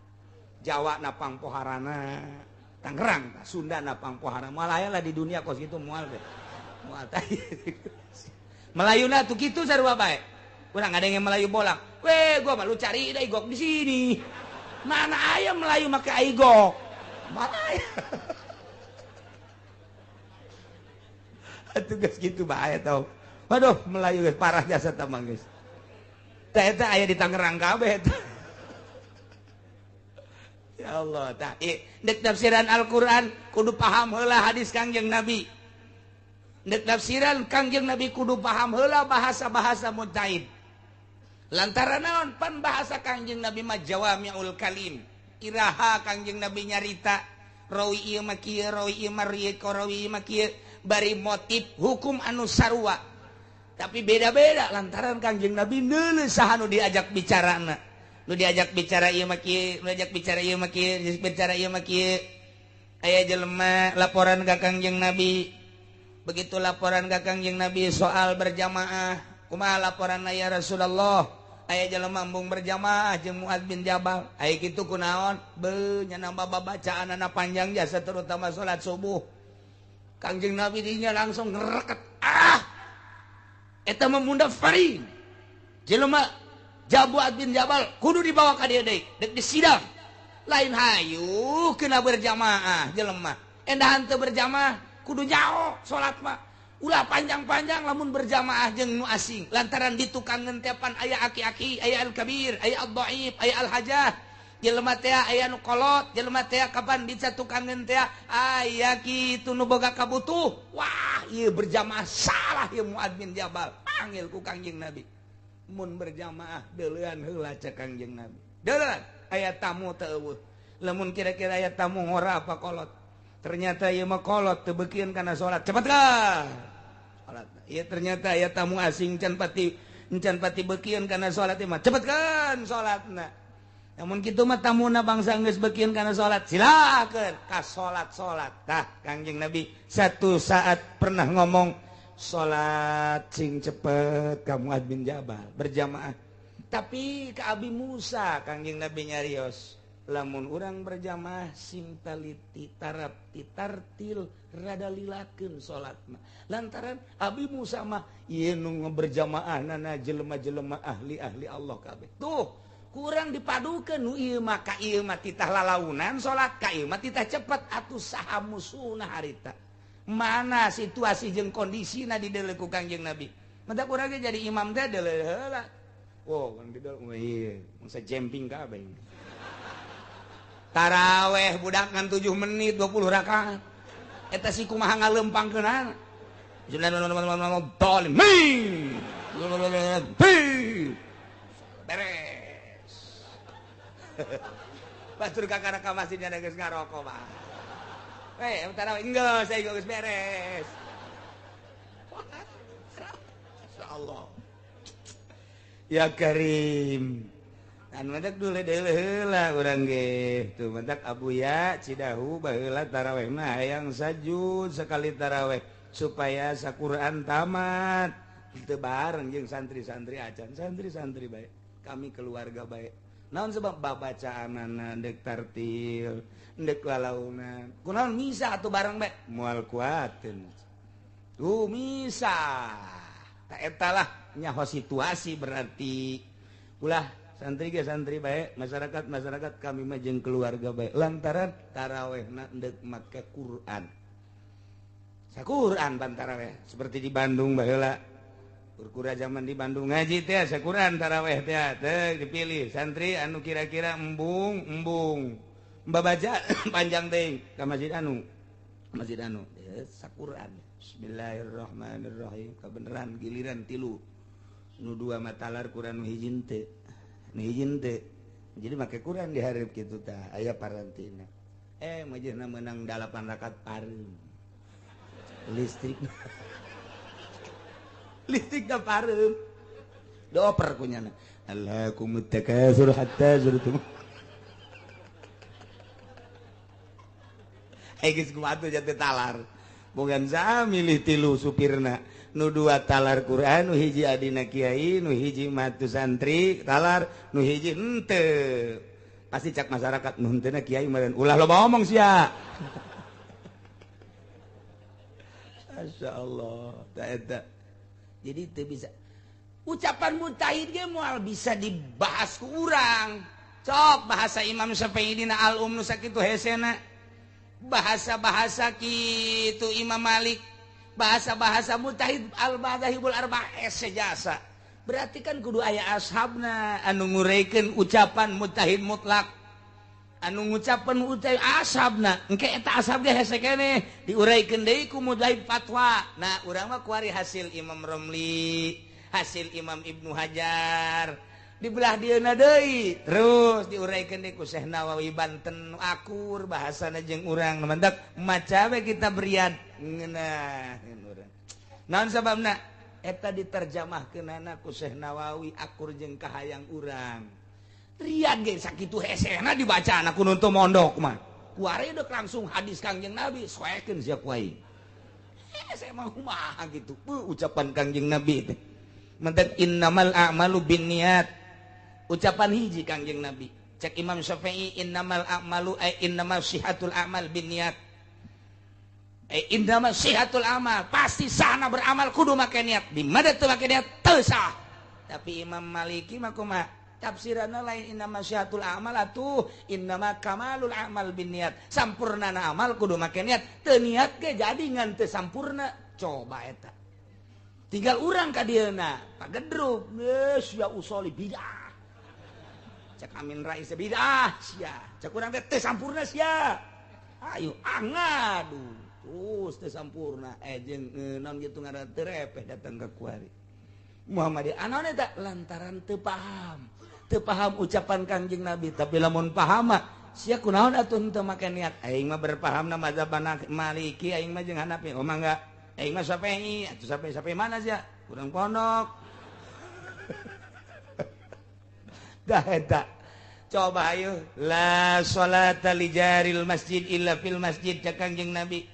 Jawa na pangpoharana, Tangerang Sunda na pangpoharana. Moal aya lah di dunia kos kitu moal teh. Moal tah. Melayuna tuh kitu sarua bae. Urang ada yang Melayu bolang. Weh, gua mah lu cari da igok di sini. Mana aya Melayu make aigok? Mana aya? Tugas gitu bahaya tau. Waduh, Melayu guys parah jasa tamang guys. Tah eta aya di Tangerang kabeh eta. Ya Allah, tah ndek tafsiran Al-Qur'an kudu paham heula hadis Kangjeng Nabi. Ndek tafsiran Kangjeng Nabi kudu paham heula bahasa-bahasa mujtahid. Lantaran naon pan bahasa Kangjeng Nabi mah jawami'ul kalim. Iraha Kangjeng Nabi nyarita rawi ieu mah kieu, rawi ieu mah rieu, rawi ieu mah kieu. Bari motif hukum anu sarua tapi beda-beda lantaran Kangjeng Nabi neuleuh saha nu diajak bicarana. Nu diajak bicara ieu mah kieu, nu diajak bicara ieu mah kieu, diajak bicara ieu mah kieu. Aya jelema laporan ka Kangjeng Nabi. Begitu laporan ka Kangjeng Nabi soal berjamaah, kumaha laporanna ya Rasulullah? Aya jelema embung berjamaah jeung Muadz bin Jabal. Aya kitu kunaon? Beuh nya nambah babacaanana panjang jasa terutama salat subuh. Kangjeng Nabi dinya langsung ngereket. Ah! Eta mah mundafarin. Jelema Muadz bin Jabal kudu dibawa ka dieu deui, deuk disidang. Lain hayu kena berjamaah jelema. Endahan teu berjamaah kudu nyaho salat mah. Ulah panjang-panjang lamun berjamaah jeung nu asing. Lantaran di tukang ngentepan aya aki-aki, aya al-kabir, aya al-dhaif, aya al-hajah. Jelema teh aya nu kolot, jelema teh kapan bisa tukangeun teh aya kitu nu boga kabutuh. Wah, ieu berjamaah salah ieu Muadz bin Jabal. Panggil ku Kangjeng Nabi. Mun berjamaah deuleuan heula cek Kangjeng Nabi. Deuleuan aya tamu teu eueuh. Lamun kira-kira aya tamu ngora apa kolot. Ternyata ieu mah kolot teu beukieun kana salat. Cepet ka. Salat. Ieu ternyata aya tamu asing can pati beukieun kana salat ieu mah. Cepet kan salatna. Namun kitu mah tamuna bangsa geus beukieun kana salat, silakeun ka salat-salat. Tah Kangjeng Nabi satu saat pernah ngomong salat sing cepet ka Muadz bin Jabal berjamaah. Tapi ka Abi Musa Kangjeng Nabi nyarios, lamun urang berjamaah sing taliti tarap titartil rada lilakeun salat mah. Lantaran Abi Musa mah ieu nu berjamaah nana jelema-jelema ahli-ahli Allah kabeh. Tuh, kurang dipadukeun nu ieu mah ka ieu mah titah lalaunan salat, ka ieu mah titah cepet atuh saha musuhna harita. Mana situasi jeung kondisina dideuleu ku Kangjeng Nabi. Mata kurang ge jadi imam teh deuleu heula. Wow, kan dideuleu ieu, mangsa jemping kabeh. Taraweh budak ngan 7 menit 20 rakaat. Eta si kumaha ngalempangkeunana. Beres. Batur kakara ka masjid nya geus ngarokok mah. Eh, taraweh enggeus, saya geus beres. Insyaallah. Ya Karim. Anu mantak dulu deuleu heula urang ge. Tuh mantak Abuya Cidahu baheula taraweh mah hayang sajud sekali taraweh supaya saquran tamat. Teu bareng jeung santri-santri acan, santri-santri bae. Kami keluarga bae. Naon sebab babacaanana deuk tartil, deuk lalaunan. Kunaon misa atuh bareng bae? Moal kuateun. Tuh misa. Ta eta lah nyaho situasi berarti. Ulah santri ge santri bae, masyarakat masyarakat kami mah jeung keluarga bae. Lantaran tarawehna deuk make Quran. Saquran pan taraweh seperti di Bandung baheula. Kurkura zaman di Bandung ngaji teh saquran taraweh teh teh dipilih santri anu kira-kira embung embung. Babaca panjang teh ka masjid anu. Masjid anu saquran. Bismillahirrahmanirrahim. Kabeneran giliran tilu. Nu dua matalar Quran nu hiji teh. Nu hiji teh. Jadi make Quran dihareup kitu tah aya parantina. Majehna meunang 8 rakaat pareum. Listrik. Listrik da pareum. Dioper kunyana. Alhaakumut takatsur hatta zurtum. Geus kumaha atuh jatuh talar. Bogan saha milih tilu supirna. Nu dua talar Quran, nu hiji adina kiai, nu hiji matu santri talar, nu hiji henteu. Pasti cak masyarakat nu henteuna kiai meureun ulah loba omong sia. Masyaallah, ta eta. Jadi teu bisa. Ucapan mutahid ge moal bisa dibahas ku urang. Cok bahasa Imam Syafi'i dina al-Um nu sakitu hesena. Bahasa-bahasa kitu Imam Malik, bahasa-bahasa mutahid al-madzahibul arba'ah hese jasa. Berarti kan kudu aya ashabna anu ngureikeun ucapan mutahid mutlak. Anu ngucapan ucap ashabna, engke eta ashab ge hese keneh diuraikeun deui ku mutahid fatwa. Nah, urang mah kuari hasil Imam Romli, hasil Imam Ibnu Hajar. Dibelah dieuna deui terus diuraikeun deui ku Syekh Nawawi Banten akur bahasana jeung urang. Mantak maca we kita berian ngeunaheun urang. Naon sababna? Eta diterjemahkeunana ku Syekh Nawawi akur jeung kahayang urang. Rian ge sakitu hesena dibacana ku nu teu mondok mah. Kuari deuk langsung hadis Kangjeng Nabi soekeun sia ku aing. Hese mah kumaha kitu ucapan Kangjeng Nabi teh. Mantak innamal a'malu binniyat. Ucapan hiji Kangjeng Nabi. Cek Imam Syafi'i innamal a'malu ay innamal sihatul a'mal binniyat. Ay innamal sihatul amal, pasti sahna beramal kudu make niat. Di mana teu make niat teu sah. Tapi Imam Maliki mah kumaha? Tafsiranna lain innamal sihatul amal atuh innama kamalul a'mal binniyat. Sampurnana amal kudu make niat. Teu niat ge jadi ngan teu sampurna. Coba eta. Tinggal urang ka dieuna, pagedruk, geus ya usoli bidah. Cek Amin Rais bidah sia. Cek urang teh teu sampurna sia. Ayo angadu. Terus teu sampurna jeung naon kitu ngaran teu repeh datang ka kuari. Muhammadiyah anaon eta lantaran teu paham. Teu paham ucapan Kangjeng Nabi, tapi lamun paham mah sia kunaon atuh henteu make niat. Aing mah berpahamna mazhab Maliki, aing mah jeung Hanafi. Oh mangga. Aing mah Syafi'i, atuh Syafi'i mana sia? Urang pondok. Dah eta. Coba ayo la salata li jaril masjid illa fil masjid cek Kangjeng Nabi.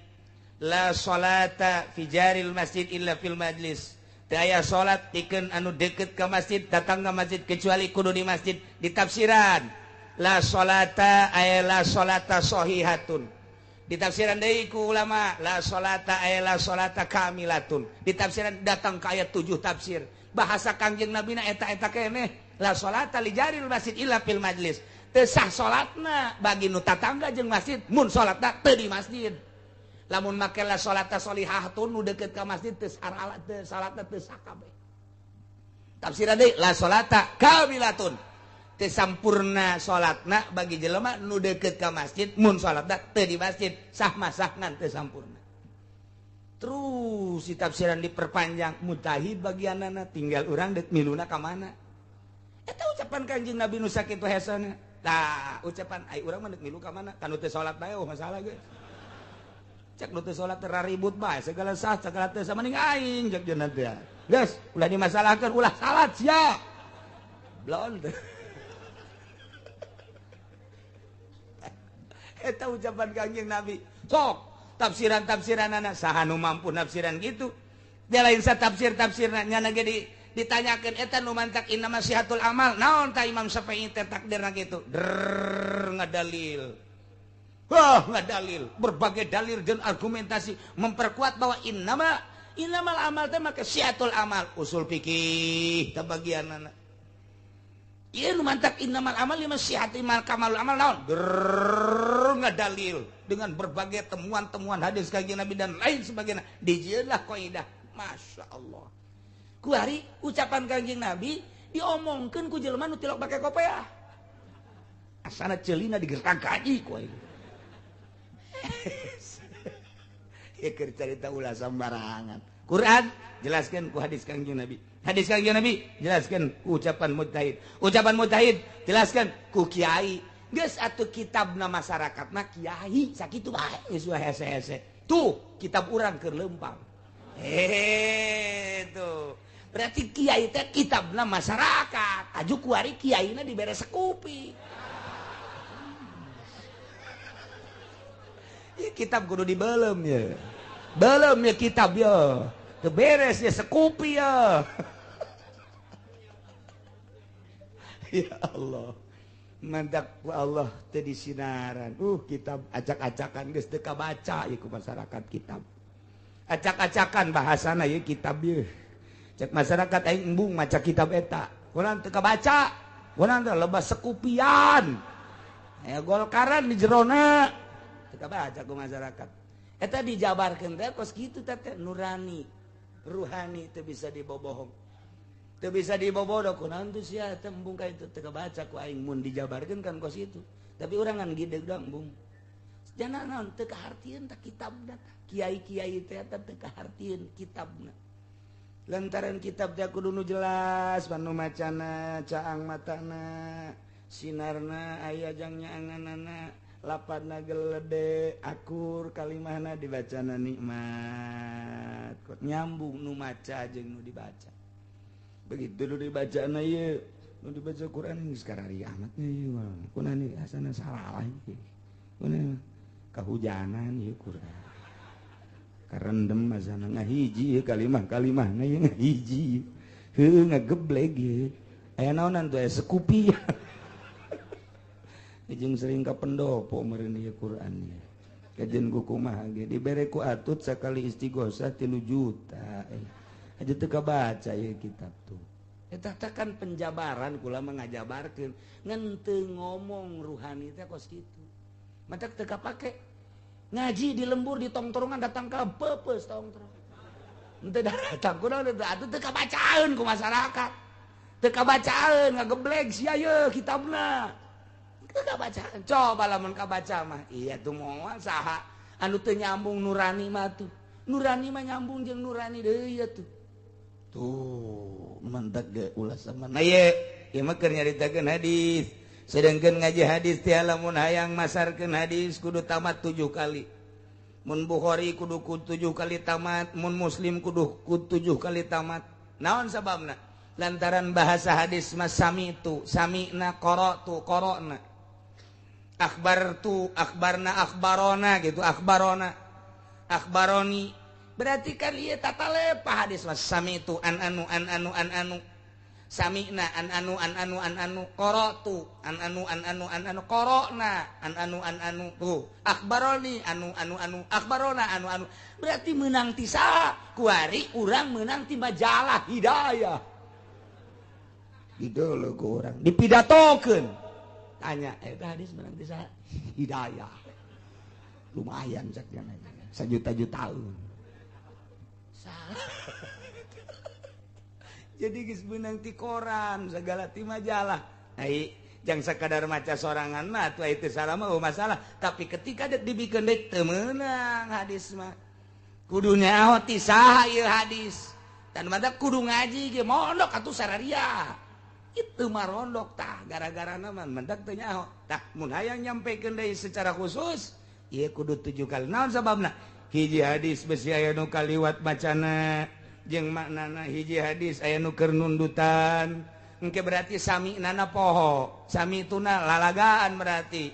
La salata fi jaril masjid illa fil majlis. Teu aya salat pikeun anu deket ka masjid datang ka masjid kecuali kudu di masjid. Ditafsiran la salata ay la salata sahihatun. Ditafsiran deui ku ulama la salata ay la salata kamilatun. Ditafsiran datang ka ayat 7 tafsir. Bahasa Kangjeng Nabi na eta-eta keneh la salata li jaril masjid illa fil majlis. Teu sah salatna bagi nu tatangga jeung masjid mun salatna teu di masjid. Lamun make la salata sholihatun nu deukeut ka masjid teu salat teu salatna teu sah kabeh. Tafsiran deui la salata kamilatun. Teu sampurna salatna bagi jelema nu deukeut ka masjid mun salatna teu di masjid sah masah ngan teu sampurna. Terus ditafsiran diperpanjang mutahid bagianana tinggal urang deuk miluna ka mana. Eta ucapan Kanjeng Nabi nu sakitu hesana. Tah ucapan ai urang mah deuk milu ka mana kan teu salat bae oh masalah geus. Cek nu teu salat teh ribut bae segala sah segala teu sama ning aing cek jeung teh. Geus ulah dimasalahkeun ulah salat sia. Blon. Eta ucapan Kanjeng Nabi. Sok tafsiran-tafsiranana saha nu mampu nafsiran gitu. Dia lain satafsir-tafsirna nyana ge ditanyakeun eta nu mantak innama sihatul amal naon ta Imam Syafi'i teh takdirna kitu. Drrrr ngadalil. Wah, ngadalil berbagai dalil dan argumentasi memperkuat bahwa innamal amal teh maka sihatul amal usul fikih teh bagianana. Ieu nu mantak innamal amal lima sihati mal kamalul amal naon? Drrrr ngadalil dengan berbagai temuan-temuan hadis Kanjeng Nabi dan lain sebagainya. Dijieunlah kaidah. Masya Allah. Kuari ucapan Kanjeng Nabi diomongkeun ku jelema nu tilok pake kopeah. Asana ceulina digertang kaji ku aing. Ya keur carita ulah sambarangan. Quran jelaskan ku hadis Kanjeng Nabi. Hadis Kanjeng Nabi jelaskan ku ucapan mujtahid. Ucapan mujtahid jelaskan ku kiai. Geus atuh kitabna masyarakatna kiai sakitu bae geus hese-hese. Tuh kitab urang keur leumpang. Tuh. Berarti kiai teh kitabna masyarakat. Aju kuari kiaina dibere sekupi. Ya kitab kudu dibelem ya. Belum ya kitab ya. Teu beres ya sekupi ya. Ya Allah. Mantak ku Allah teu disinaran. Kitab acak-acakan geus teu kabaca ieu ku masyarakat kitab. Acak-acakan bahasana ieu kitab ieu. Cek masyarakat aing embung maca kitab eta. Urang teu kabaca. Urang teh loba sekupian. Aya golkaran di jerona. Teu kabaca ku masyarakat. Eta dijabarkeun teh kos kitu teh nurani, ruhani teu bisa dibobohong. Teu bisa dibobodo kunaon teu sia teh embung ka itu teu kabaca ku aing mun dijabarkeun kan kos kitu. Tapi urang ngan gideg doang embung. Jana naon teu kahartieun tah kitabna. Kiai-kiai teh eta teu kahartieun kitabna. Lantaran kitab teh kudu nu jelas panu macana, caang matana, sinarna aya jang nyaanganana. Lapadna gelede akur kalimahna dibacana nikmat nyambung nu maca jeung nu dibaca. Begitu nu dibacana ieu nu dibaca Quran geus karari amat ieu kunaon asana salah ieu kunaon kahujanan ieu Quran karendem asana ngahiji ieu kalimah-kalimahna ieu ngahiji heuh ngagebleg ieu aya naonan tuh aya sekupi. Jeung sering ka pendopo meureun ieu Quran ieu. Kajen ku kumaha ge dibere ku atut sakali istighosah 3 juta. Aja teu kabaca ieu kitab tuh. Eta teh kan penjabaran kula mah ngajabarkeun ngan teu ngomong ruhani teh kos kitu. Matak teu kapake. Ngaji di lembur di tongtrongan datang ka peupeus tongtrong. Henteu datang kunaon atuh teu kabacaeun ku masyarakat. Teu kabacaeun ngagebleg sia ye kitabna. Kabacaan coba lamun kabaca mah iya tuh moal saha anu teu nyambung nurani mah tuh nurani mah nyambung jeung nurani deui ya tuh tuh mantak ge ulah sama nah ye ieu mah keur nyaritakeun hadis sedangkeun ngaji hadis teh lamun hayang masarkeun hadis kudu tamat 7 kali mun Bukhari kudu 7 kali tamat mun Muslim kudu 7 kali tamat naon sababna lantaran bahasa hadis mah sami tu sami'na qara'tu qara'na akhbar tu akhbarna akhbarona gitu akhbarona akhbaroni Berarti kan ieu tata lepa hadis mah sami itu an anu an anu an anu sami'na an anu an anu an anu qara'tu an anu an anu an anu qara'na an anu an anu tuh akhbaroni anu anu anu akhbarona anu anu. Berarti menang ti saha? Kuari urang menang ti majalah Hidayah. Didolo ku urang dipidatokeun. Tanya eta hadis menang ti saha? Hidayah. Lumayan cak sajuta-jutaan. Salah. Jadi geus beunang ti koran segala ti majalah. Ai jang sakadar maca sorangan mah atuh itu salah mah masalah, tapi ketika dek dibikeun deui teu meunang hadis mah. Kudu nyaho ti saha ieu hadis. Dan mada kudu ngaji ge mondok atuh sararia. Itu mah rondok tah gara-garana mah mendak teu nyaho. Tah mun hayang nyampekeun deui secara khusus ieu kudu 7 kali. Naon sababna? Hiji hadis besi aya nu kaliwat macana jeung maknana, hiji hadis aya nu keur nundutan. Engke berarti sami nana poho, sami tuna lalagaan berarti.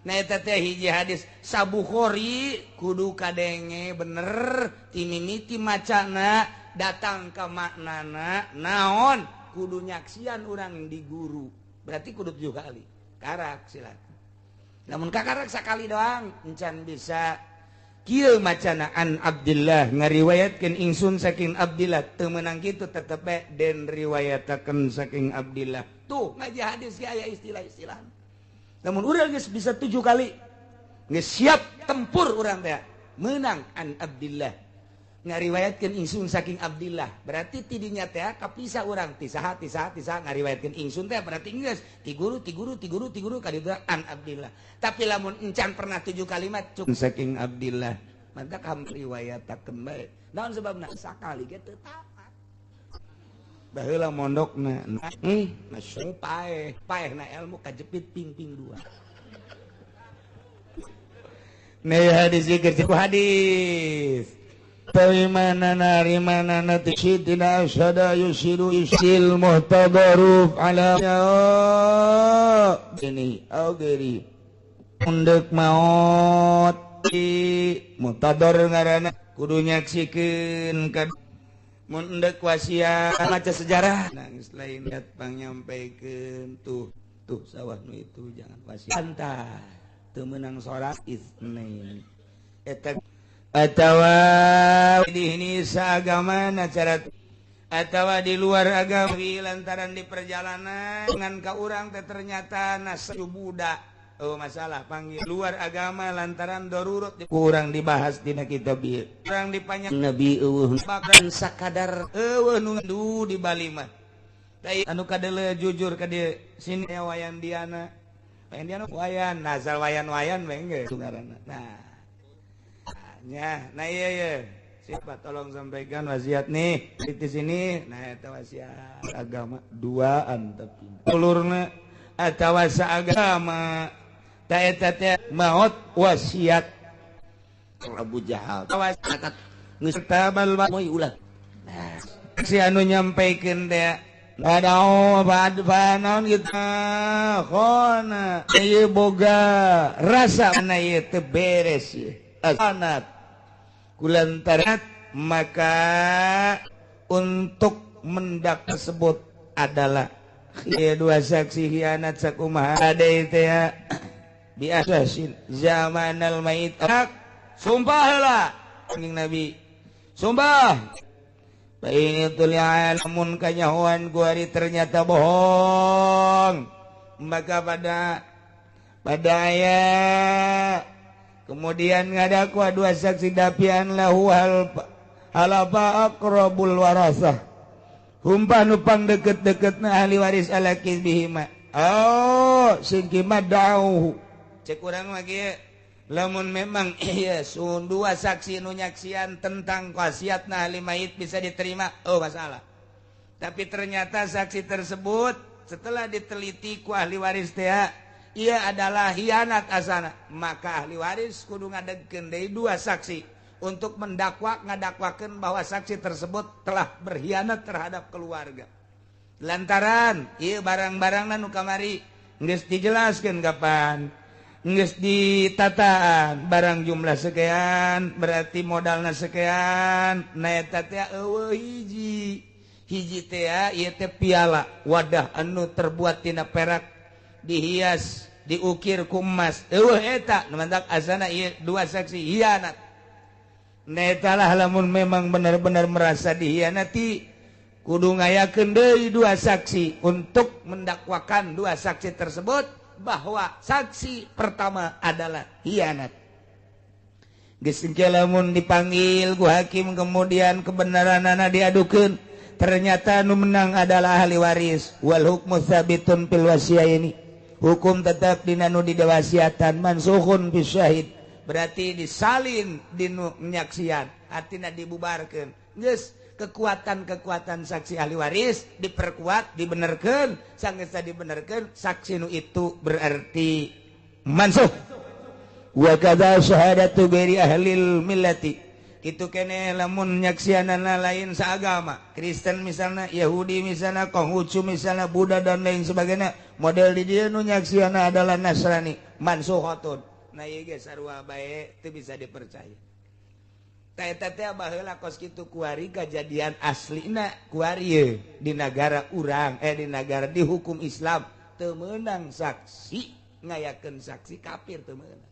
Nah eta teh hiji hadis Sabukhori kudu kadenge bener ti mimiti macana datang ka maknana naon kudu nyaksian urang di guru. Berarti kudu 7 kali. Karak silakan. Lamun kakarak sakali doang encan bisa. Kieu macana an Abdillah ngariwayatkeun ingsun saking Abdillah teu meunang kitu tetep bae den riwayatakeun saking Abdillah. Tuh ngaji hadis ge aya istilah-istilah. Lamun urang geus bisa 7 kali geus siap tempur urang teh meunang an Abdillah ngariwayatkeun ingsun saking Abdillah. Berarti tidinya teh kapisah urang ti saha ti saha ti saha ngariwayatkeun ingsun teh berarti geus ti guru ti guru ti guru ti guru ka ditu an Abdillah. Tapi lamun encan pernah 7 kalimat cuk saking Abdillah mantap ham riwayatakeun bae. Naon sebabna? Sakali ge teu tamat. Baheula mondokna masuk paeh paehna ilmu kajepit ping-ping 2. Nah hadis ieu keur hadis Tarimana rimana tishidina asyhada yusiru isil muhtadaruf ala ini augeri undek maot muhtadar ngaranna kudu nyaksikeun ka mun endek wasiat maca sejarah nangis lain lihat pangnyampeikeun tuh tuh sawah nu itu jangan wasiat antah teu meunang salat isnain eta atawa di ini seagama acara atawa di luar agama lantaran di perjalanan dengan ka urang teh ternyata nasib budak oh masalah panggil luar agama lantaran darurat kurang dibahas dina kitab ieu urang dipanya nabi eueuh bahkan sakadar eueuh nu di Bali mah teh anu kadeuleu jujur ka dieu sini wayan diana wayan diana wayan nasal wayan-wayan we geus ngaranna nah ya, nah iya iya. Siapa tolong sampaikan wasiat nih di sini. Nah itu wasiat agama duaan tapi ulurna atawa saagama ta eta teh maot wasiat Abu Jahal. Wasiat geus tabal moy ulah. Nah, si anu nyampaikeun teh Adao bad naon kitu khona ieu boga rasa na ieu teu beres ieu. Asanat kulantaran maka untuk mendak tersebut adalah ya dua saksi hianat sakumaha ada itu ya biasasin zamanal mait sumpahlah anjing Nabi sumpah ini tulian namun kanyahoan kuari ternyata bohong maka pada ayat kemudian ngadakwa dua saksi dapian lahu halafa aqrabul warasah humpah nupang deket-deketna ahli waris ala kizbihima oh sing kima da'uhu cek urang mah kieu lamun memang iya sun dua saksi nu nyaksian tentang wasiatna ahli mayit bisa diterima oh masalah tapi ternyata saksi tersebut setelah diteliti ku ahli waris teh ia adalah hianat asana maka ahli waris kudu ngadegkeun deui dua saksi untuk mendakwa ngadakwakeun bahwa saksi tersebut telah berkhianat terhadap keluarga lantaran ieu barang-barangna nu kamari geus dijelaskeun kapan Geus ditataan barang jumlah sekian berarti modalna sekian. Nah eta teh eueuh hiji hiji teh ieu teh piala wadah anu terbuat tina perak dihias diukir ku emas eueuh eta nu mantak asana ieu dua saksi hianat. Nah eta lah lamun memang benar-benar merasa dihianati kudu ngayakeun deui dua saksi untuk mendakwakan dua saksi tersebut bahwa saksi pertama adalah hianat. Geus lamun dipanggil ku hakim kemudian kebenaranana diadukeun ternyata nu menang adalah ahli waris wal hukmu tsabitun fil wasiyaini hukum tetap dina nu didewasiatan mansukhun fi syahid berarti disalin dinu nyaksian artina dibubarkeun. Geus kekuatan-kekuatan saksi ahli waris diperkuat dibenerkeun sanggeus dibenerkeun saksi nu itu berarti mansuh. Wa kadza syahadatu ghairi ahlil millati kitu keneh lamun nyaksianana lain saagama Kristen misalnya Yahudi misalnya Konghucu misalnya Buddha dan lain sebagainya model di dieu nu nyaksiana adalah Nasrani mansuhatun. Nah ieu ge sarua bae teu bisa dipercaya. Eta teh baheula kos kitu kuari kajadian aslina kuari di negara urang di negara di hukum Islam teu meunang saksi ngayakeun saksi kafir teu meunang.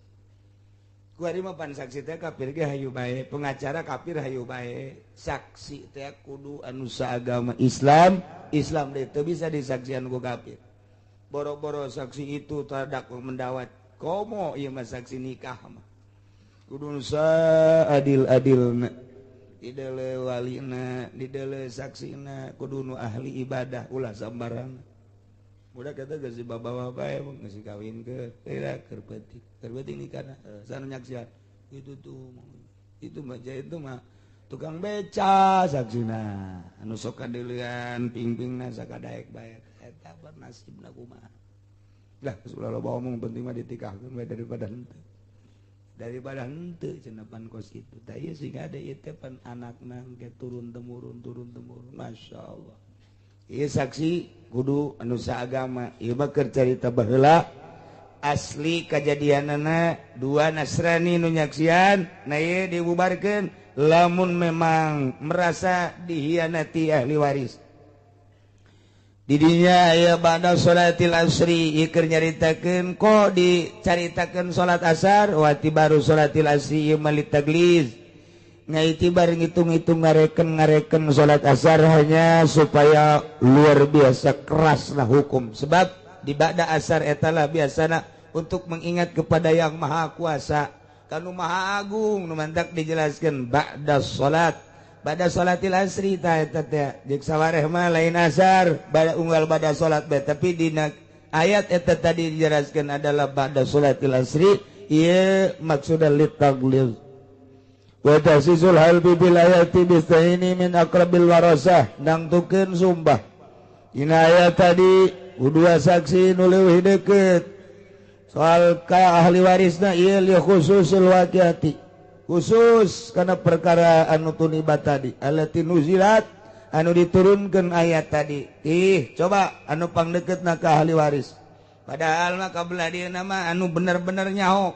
Kuari mah pan saksi teh kafir ge hayu bae, pengacara kafir hayu bae, saksi teh kudu anu saagama Islam, Islam teh teu bisa disaksian ku kafir. Boro-boro saksi itu terdak mendawat komo ieu mah saksi nikah mah. Kudu adil-adilna didele walina didele saksina kudu nu ahli ibadah ulah sambarang. Budak eta geus dibawa bae geus kawin ke keur peuting nikahna sana nyaksian itu tuh itu mah itu mah tukang beca saksina anu sok kadeulean pingpingna sakadaek bae eta nasibna kumaha. Lah geus ulah loba omong penting mah ditikahkeun bae daripada henteu. Daripada henteu cenah pan kos kitu. Tah ieu sing ada ieu teh pan anakna engke turun temurun masyaallah. Ieu saksi kudu anu saagama. Ieu mah keur carita baheula asli kajadianana dua Nasrani nu nyaksian nah ieu dibubarkeun lamun memang merasa dihianati ahli waris. Didinya aya ba'da sholatil asri ieu keur nyaritakeun kok dicaritakeun salat asar wa tibaru sholatil asri ieu mah litagliz ngaitibar ngitung-ngitung ngareken salat asar hanya supaya luar biasa keraslah hukum sebab di ba'da asar eta lah biasana untuk mengingat kepada yang maha kuasa kanu maha agung nu mantak dijelaskeun ba'da salat bada sholatil asri ta eta teh jeung sawareh mah lain asar bada unggal bada salat bae tapi dina ayat eta tadi dijelaskeun adalah bada sholatil asri ieu maksudna litagliz wa tahsisul halbi bil ayati bistaini min aqrabil warasah nangtukeun sumpah dina ayat tadi dua saksi nu leuwih deukeut soal ka ahli warisna ieu li khususul waqiati khusus karena perkara anu tuniba tadi allati nuzilat anu diturunkan ayat tadi ih coba anu pangdeukeutna ka ahli waris padahal mah kabelah dieu mah anu bener-bener nyaho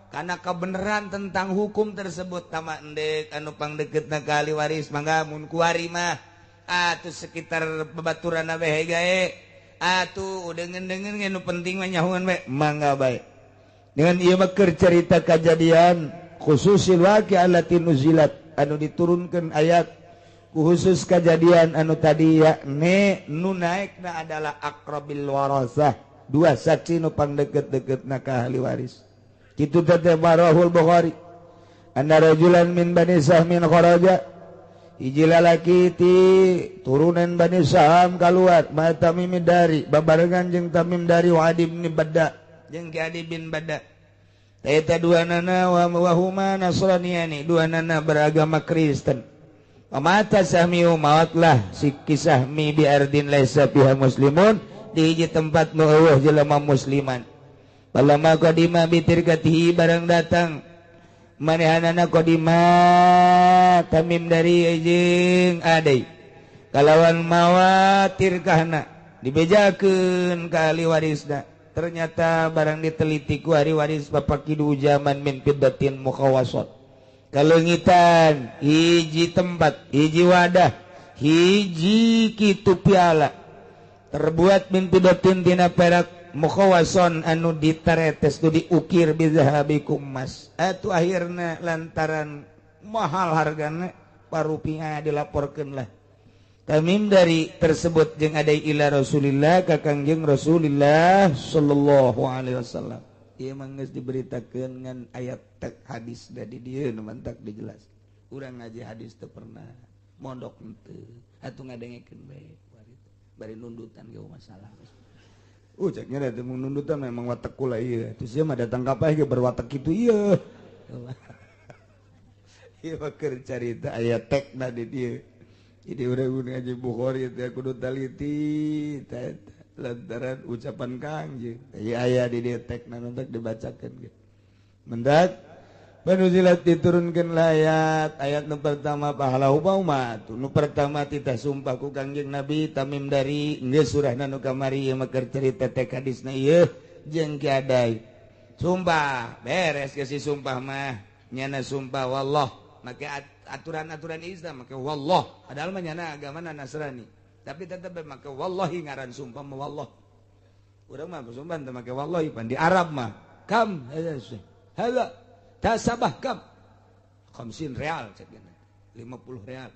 karena kebenaran tentang hukum tersebut tama endek anu pangdeukeutna ka ahli waris mangga mun kuari mah atuh sekitar babaturan bae gae atuh deungeun-deungeun nu penting mah nyahoan bae mangga bae dengan ieu mah keur carita kajadian khususil waqi allati nuzilat anu diturunkan ayat khusus kejadian anu tadi yakni nu naekna adalah aqrabil warasah dua saksi nu pangdeukeut-deukeutna ka ahli waris kitu teh Barahul Bukhari anna rajulan min bani Sahmin kharaja hiji lalaki ti turunan Bani Saham kaluar ma Tamim dari babarengan jeung Tamim dari wa Adi bin Badda jeung Ki Adi bin Badda eta dua nana wa huma nasraniyani dua nana beragama Kristen. Mata sahmiu mautlah si kisahmi bi ardin laisa fiha muslimun di hiji tempat nu eueuh jelema musliman. Balama qadima bi tirkatihi barang datang manehanana qadima Tamim dari jeung Adai kalawan mawa tirkahna dibejakeun ka ahli warisna. Ternyata barang diteliti ku hari waris bapak kidu zaman min fiddatin mukhawasat. Kalengitan hiji tempat, hiji wadah, hiji kitu piala terbuat min fiddatin tina perak mukhawason anu ditaretes tu diukir bizahabi ku emas. Atuh akhirna lantaran mahal hargana parupiah dilaporkeun lah. Tamim dari tersebut jeung adai ila Rasulillah ka Kangjeng Rasulillah sallallahu alaihi wasallam. Ieu mah geus diberitakeun ngan ayat tek hadis da di dieu nu mantak dijelas. Urang ngaji hadis teu pernah mondok henteu, atuh ngadengekeun bae bari nundutan ge masalah. Ceknya da teu nundutan memang watek kula ieu. Terus ieu mah datang ka paeh ge berwatek kitu ieu. Ieu mah keur carita aya tekna di dieu. Jadi urang ngaji Bukhari teh kudu taliti lantaran ucapan Kangjeng. Ieu aya di dieu tekna mendak dibacakeun ge. Mendak panuzilat diturunkeun ayat ayat nu pertama pahala ubauma nu pertama titah sumpah ku Kangjeng Nabi Tamim dari geus surahna nu kamari ieu mah keur carita teh hadisna ieu jeung ki adai. Sumpah beres geus si sumpah mah nyana sumpah wallah make aturan-aturan Islam make wallah padahal mah nyana agama Nasrani tapi tetep make wallahi ngaran sumpah mah wallah. Urang mah sumpah teu make wallahi pan di Arab mah kam hadza tasabah kam 50 real cek 50 real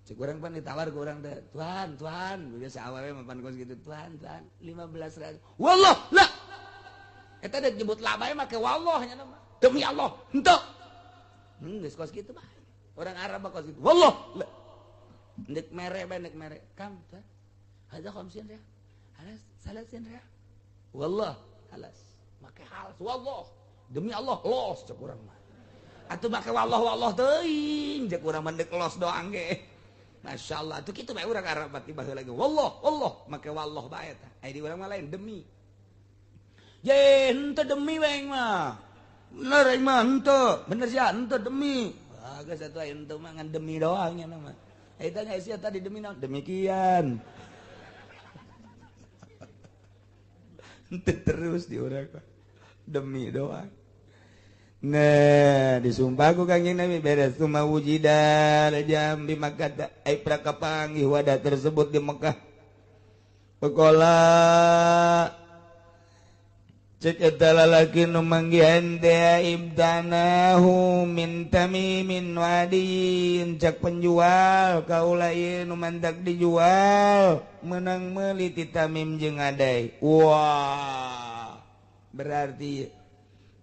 cek urang pan ditawar ku urang teh tuan tuan biasa awewe mah pan kos kitu tuan tuan 15 real wallah la eta da nyebut la bae make wallah nya mah demi Allah henteu geus kos kitu mah orang Arab mah kos kitu wallah la ndek mere bae ndek mere kam tuan hadza 50 real halas 30 real wallah halas make halas wallah demi Allah los cek urang mah atuh make wallah wallah teuing cek urang mah ndek los doang ge masyaallah atuh kitu bae urang Arab mah tiba heula ge wallah wallah make wallah bae tah aya di urang mah lain demi ye henteu demi bae mah bener aing mah henteu bener sia henteu demi ah geus atuh aya henteu mah ngan demi doang nya mah eta nya sia tadi demi naon demikian henteu terus di urang mah demi doang. Nah, disumpah ku Kangjeng Nabi beres suma wujida jam di Makkah ai prakapanggih wadah tersebut di Mekah. Pakola cek eta lalaki nu manggihan teh ibtanahu min tamimin wadin cek penjual kaula ieu nu mantak dijual menang meuli ti Tamim jeung Adai. Wah, berarti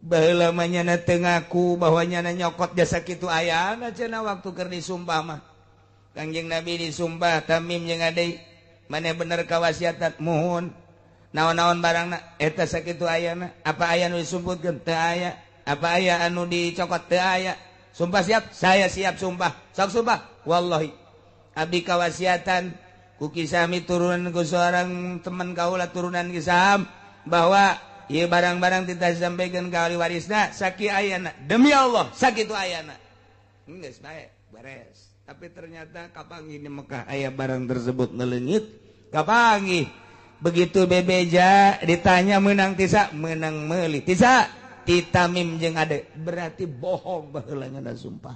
baheula mah nyana teu ngaku bahwa nyana nyokot jasa kitu ayana cenah waktu keur disumpah mah. Kangjeng Nabi disumpah Tamim jeung Adai maneh bener kawasiatan muhun naon-naon barangna eta sakitu ayana apa aya nu disumputkeun teu aya apa aya anu dicokot teu aya sumpah siap saya siap sumpah sok sumpah wallahi abdi kawasiatan ku kisami turunan ku seorang teman kaula turunan kisam bahwa ieu barang-barang titah disampaikan ka ahli warisna saki ayana demi Allah sakitu ayana geus bae beres tapi ternyata kapanggih di Mekah aya barang tersebut ngeleungit kapanggih begitu bebeja ditanya menang tisa menang meuli tisa ti Tamim jeung Ade berarti bohong baheula nya sumpah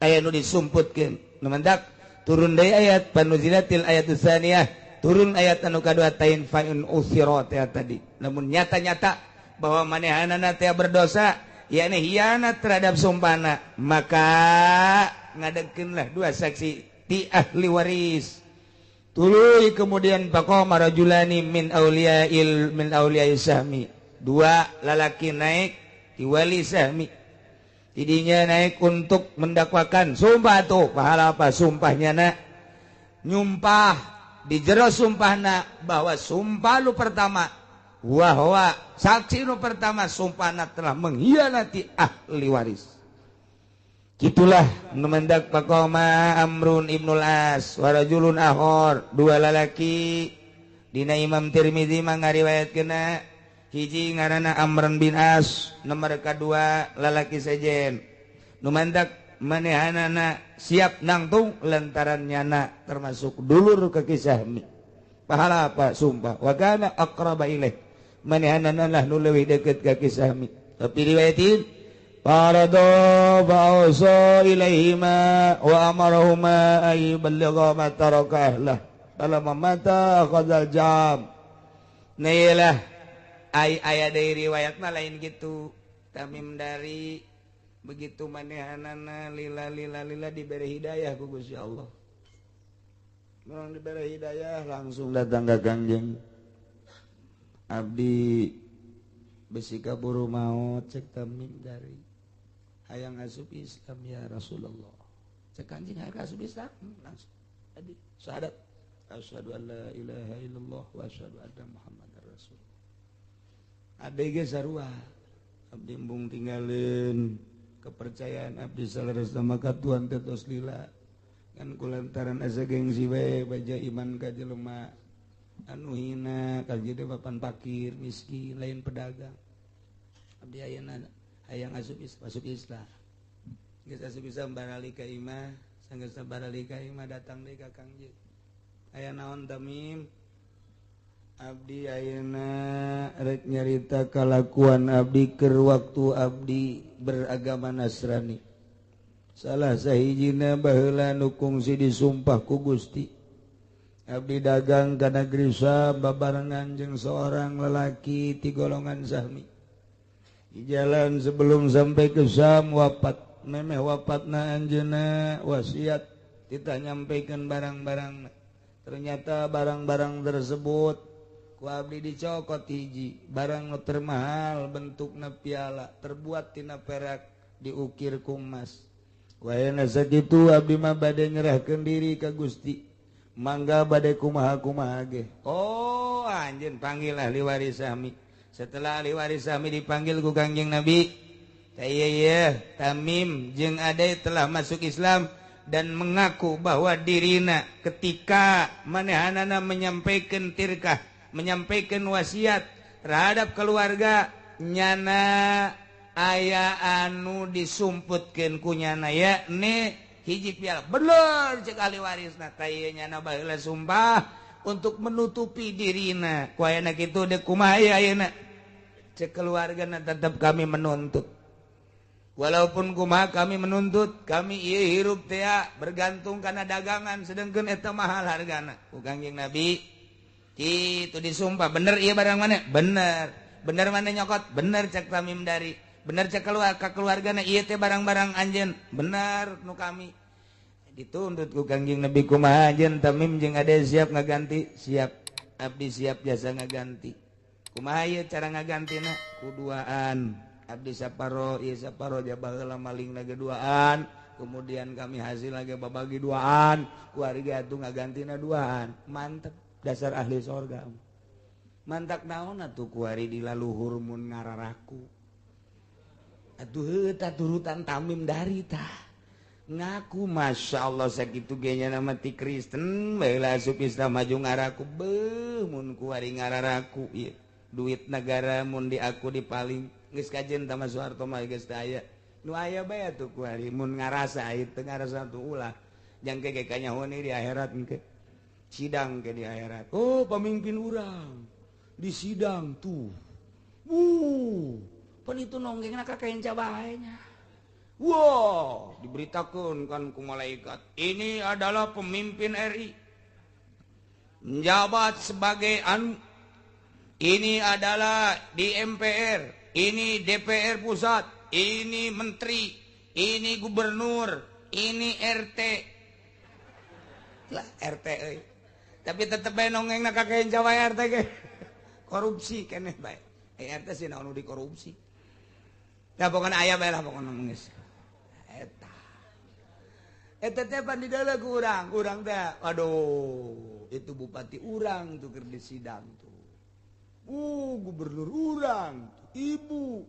aya nu disumputkeun nu mendak turun deui ayat panuzilatil ayatus tsaniyah turun ayat anu kadua tain fa'in usira teh tadi namun nyata-nyata bahwa manehanana teh berdosa yakni hianat terhadap sumpahna maka ngadegkeunlah dua saksi ti ahli waris tuluy kemudian faqama rajulani min auliya'il min auliya'i sahmi dua lalaki naik ti wali sahmi tidinya naik untuk mendakwakan sumpah tuh pahala apa sumpahnya nak nyumpah di jero sumpahna bahwa sumpah lu pertama wahwa saksi lu pertama sumpahna telah mengkhianati ahli waris. Gitulah numendak faqama Amrun ibnul As wa rajulun akhar dua lalaki dina Imam Tirmizi mah ngariwayatkeunna hiji ngaranna Amrun bin As nomor kadua lalaki sejen numendak manehanana siap nangtung lantaran nyana termasuk dulur ke kisah mi pahala apa sumpah wa kana aqraba ilaih Manehanana lah nu leuwih deukeut ka kisahmi. Tapi riwayatin farado ba'usa ilaihima wa amarahuma ay balligha ma taraka ahlah. Falamma mata akhadhal jam. Nah iyalah ay aya deui riwayat mah lain gitu. Tamim dari begitu manehanana lila lila lila diberi hidayah ku Gusti Allah. Orang diberi hidayah langsung datang ke Kangjeng. Abdi besi kaburu maut cek Tamim dari hayang asup Islam ya Rasulullah. Cek Kangjeng hayang asup Islam langsung. Adi syahadat asyhadu an la ilaha illallah wa asyhadu anna Muhammadar Rasulullah. Abdi ge sarua. Abdi embung tinggalin kepercayaan abdi saleresna maka Tuhan teh tos lila. Kan kulantaran asa gengsi bae baja iman ka jelema anu hina ka jadi papan pakir miskin lain pedagang. Abdi ayeuna hayang asup masuk Islam. Geus asup Islam barali ka imah, sanggeus barali ka imah datang deui ka Kangjeng. Aya naon Tamim? Abdi ayeuna rek nyarita kalakuan abdi keur waktu abdi beragama Nasrani. Salah sahijina baheula nu kungsi disumpah ku Gusti. Abdi dagang ka negeri Syam babarengan jeung seorang lelaki ti golongan Sahmi. Di jalan sebelum sampai ke Syam wafat. Memeh wafatna anjeunna wasiat titah nyampaikan barang-barang. Ternyata barang-barang tersebut ku abdi dicokot hiji, barang nu termahal bentukna piala terbuat tina perak diukir ku emas. Wayana sakitu abdi mah bade nyerahkeun diri ka Gusti. Mangga bade kumaha-kumaha ge. Oh, anjeun panggil ahli waris sami. Setelah ahli waris sami dipanggil ku Kangjeng Nabi, tah Tamim jeung Ade telah masuk Islam dan mengaku bahwa dirina ketika manehanana menyampaikan tirkah, menyampaikan wasiat terhadap keluarga nyana aya anu disumputkeun ku nyana yakni hiji piala. Bener cek ahli warisna tah ieu nyana baheula sumpah untuk menutupi dirina. Ku ayana kitu deuk kumaha ayeuna? Cek keluargana tetap kami menuntut. Walaupun kumaha kami menuntut, kami ieu hirup teh bergantung kana dagangan sedengkeun eta mahal hargana. Ku Kangjeng Nabi kitu disumpah, bener ieu barang mana? Bener. Bener mana nyokot? Bener cek Tamim dari. Bener cek keluarga keluargana ieu teh barang-barang anjeun. Bener nu kami. Dituntut ku Kangjeng Nabi kumaha anjeun Tamim jeung Ade siap ngaganti? Siap. Abdi siap jasa ngaganti. Kumaha ieu cara ngagantina? Kuduaan. Abdi saparo ieu saparo baheula malingna ge duaan, kemudian kami hasil lagi babagi duaan, keluarga atuh ngagantina duaan. Mantep dasar ahli sorga. Mantak naon atuh kuari di laluhur mun ngararaku. Atuh heuh tah turutan Tamim dari tah. Ngaku Masya Allah sakitu ge nya nama ti Kristen baheula asup Islam maju ngaraku beuh mun kuari ngararaku ieu. Duit negara mun di aku dipaling geus kajen tah Soeharto mah geus teu aya. Nu aya bae atuh kuari mun ngarasa ieu teu ngarasa tuh ulah. Jangke ge kanyahoan di akhirat engke. Sidang ke di akhirat. Oh, pemimpin urang di sidang tuh. Pan itu nonggengna ka kenca bae nya. Wow, diberitakan kan ku malaikat. Ini adalah pemimpin RI. Menjabat sebagai anu. Ini adalah di MPR, ini DPR pusat, ini menteri, ini gubernur, ini RT. Lah RT euy. Tapi tetep bae nonggengna ka kenca wae RT ge. Korupsi keneh bae. RT sih naon nu dikorupsi. Ya pokona aya bae lah pokona geus. Eta. Eta teh pan dideuleu ku urang, urang teh aduh, itu bupati urang tuh keur di sidang tuh. Gubernur urang, ibu.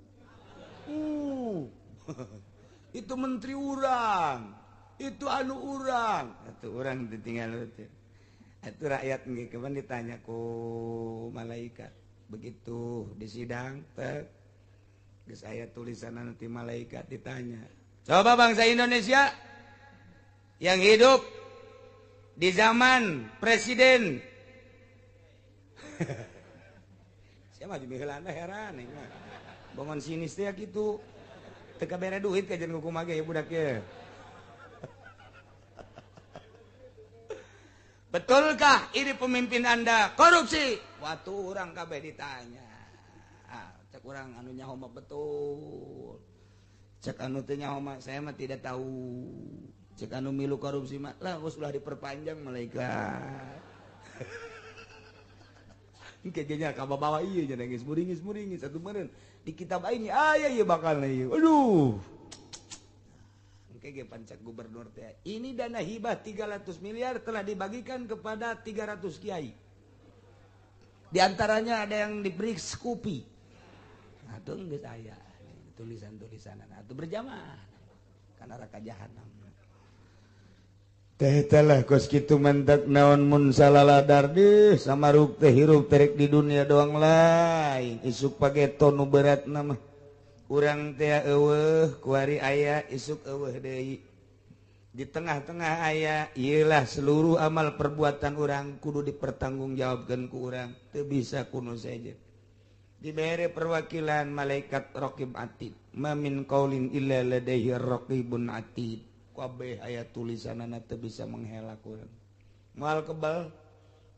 Itu menteri urang, itu anu urang. Itu urang ditinggal teh. Itu rakyat nggih kapan ditanya ku malaikat. Begitu di sidang teh geus aya tulisan nanti malaikat ditanya. Coba bangsa Indonesia yang hidup di zaman presiden. Saya mah miheulana heran aing mah. Bongon sinis teh kitu. Teu kabere duit kajian kumaha ge budak ye. Betulkah ini pemimpin Anda korupsi? Waktu orang kabeh ditanya. Ah, cek orang anu nyaho mah betul. Cek anu teu nyaho mah saya mah tidak tahu. Cek anu milu korupsi mah lah geus ulah diperpanjang malaikat. Engke ge nya ka bawa ieu nya geus muringis-muringis atuh meureun di kitab aing aya ieu bakal ieu. Aduh. Engke ge pancak gubernur teh. Ini dana hibah 300 miliar telah dibagikan kepada 300 kiai. Di antaranya ada yang diberi Scoopy. Atuh geus aya tulisan-tulisanan atuh berjamaah kana neraka jahanam. Teh telah kos kitu mentak naon mun salaladar deh samaruk teh hirup terek di dunia doang lain isuk pageto nu berat nama urang teh eueuh kuari aya isuk eueuh deui di tengah-tengah aya ieulah seluruh amal perbuatan urang kudu dipertanggungjawabkeun ku urang teu bisa kuno saja dibere perwakilan malaikat raqib atid ma min qaulin illa ladaihi raqibun atid kabeh aya tulisanana teu bisa menghelak urang moal kebal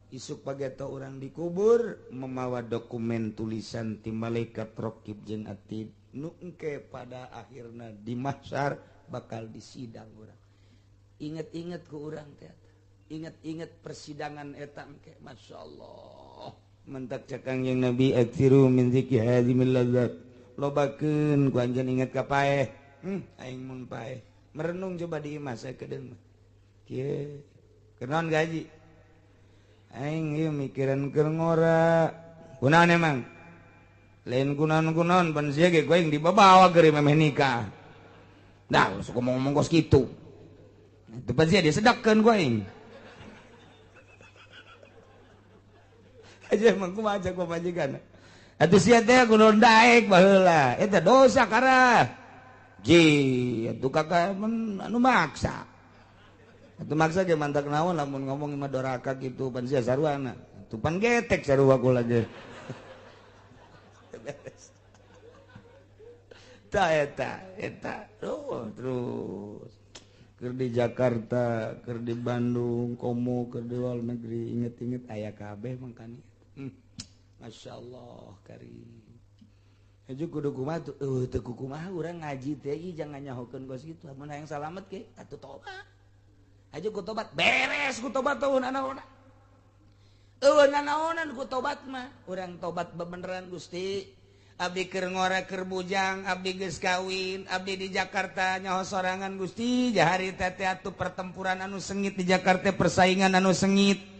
isuk pageto urang dikubur memawa dokumen tulisan ti malaikat raqib jeung atid nu engke pada akhirna di mahsyar bakal disidang urang. Inget-inget ku urang teh, inget-inget persidangan eta engke, masyaallah. Mentak cek Kangjeng Nabi aksiru min zikri hazimil ladzat. Lobakeun ku anjeun inget ka paeh. Aing mun paeh. Merenung coba di imah saya kedeung mah. Kieu kenaon gaji? Aing ieu mikiran keur ngora. Kunaon emang? Lain kunaon-kunaon pan sia ge ku aing dibabawa keur memeh nikah. Dah sok ngomong-ngomong kos kitu. Itu pan sia disedakkeun ku aing. Aja emang kumaha ku pamajikan. Atuh sia teh kunaon daek baheula. Eta dosa karah. Ji, atuh kakak anu maksa. Atuh maksa ge mantak naon lamun ngomong mah doraka kitu pan sia saruana. Atuh pan getek sarua kula ge. Beres. Ta eta eta terus keur di Jakarta, keur di Bandung, komo keur di luar negeri inget-inget aya kabeh mangkani. Masyaallah karim. Aju kudu kumaha tuh teu kumaha urang ngaji teh ieu jangan nyahokeun kos kitu mun hayang salamet ge atuh tobat. Aju ku tobat beres ku tobat eueuh nanaonan. Eueuh nanaonan ku tobat mah urang tobat bebeneran Gusti. Abdi keur ngora keur bujang, abdi geus kawin, abdi di Jakarta nyaho sorangan Gusti, jahari teh atuh pertempuran anu sengit di Jakarta, persaingan anu sengit.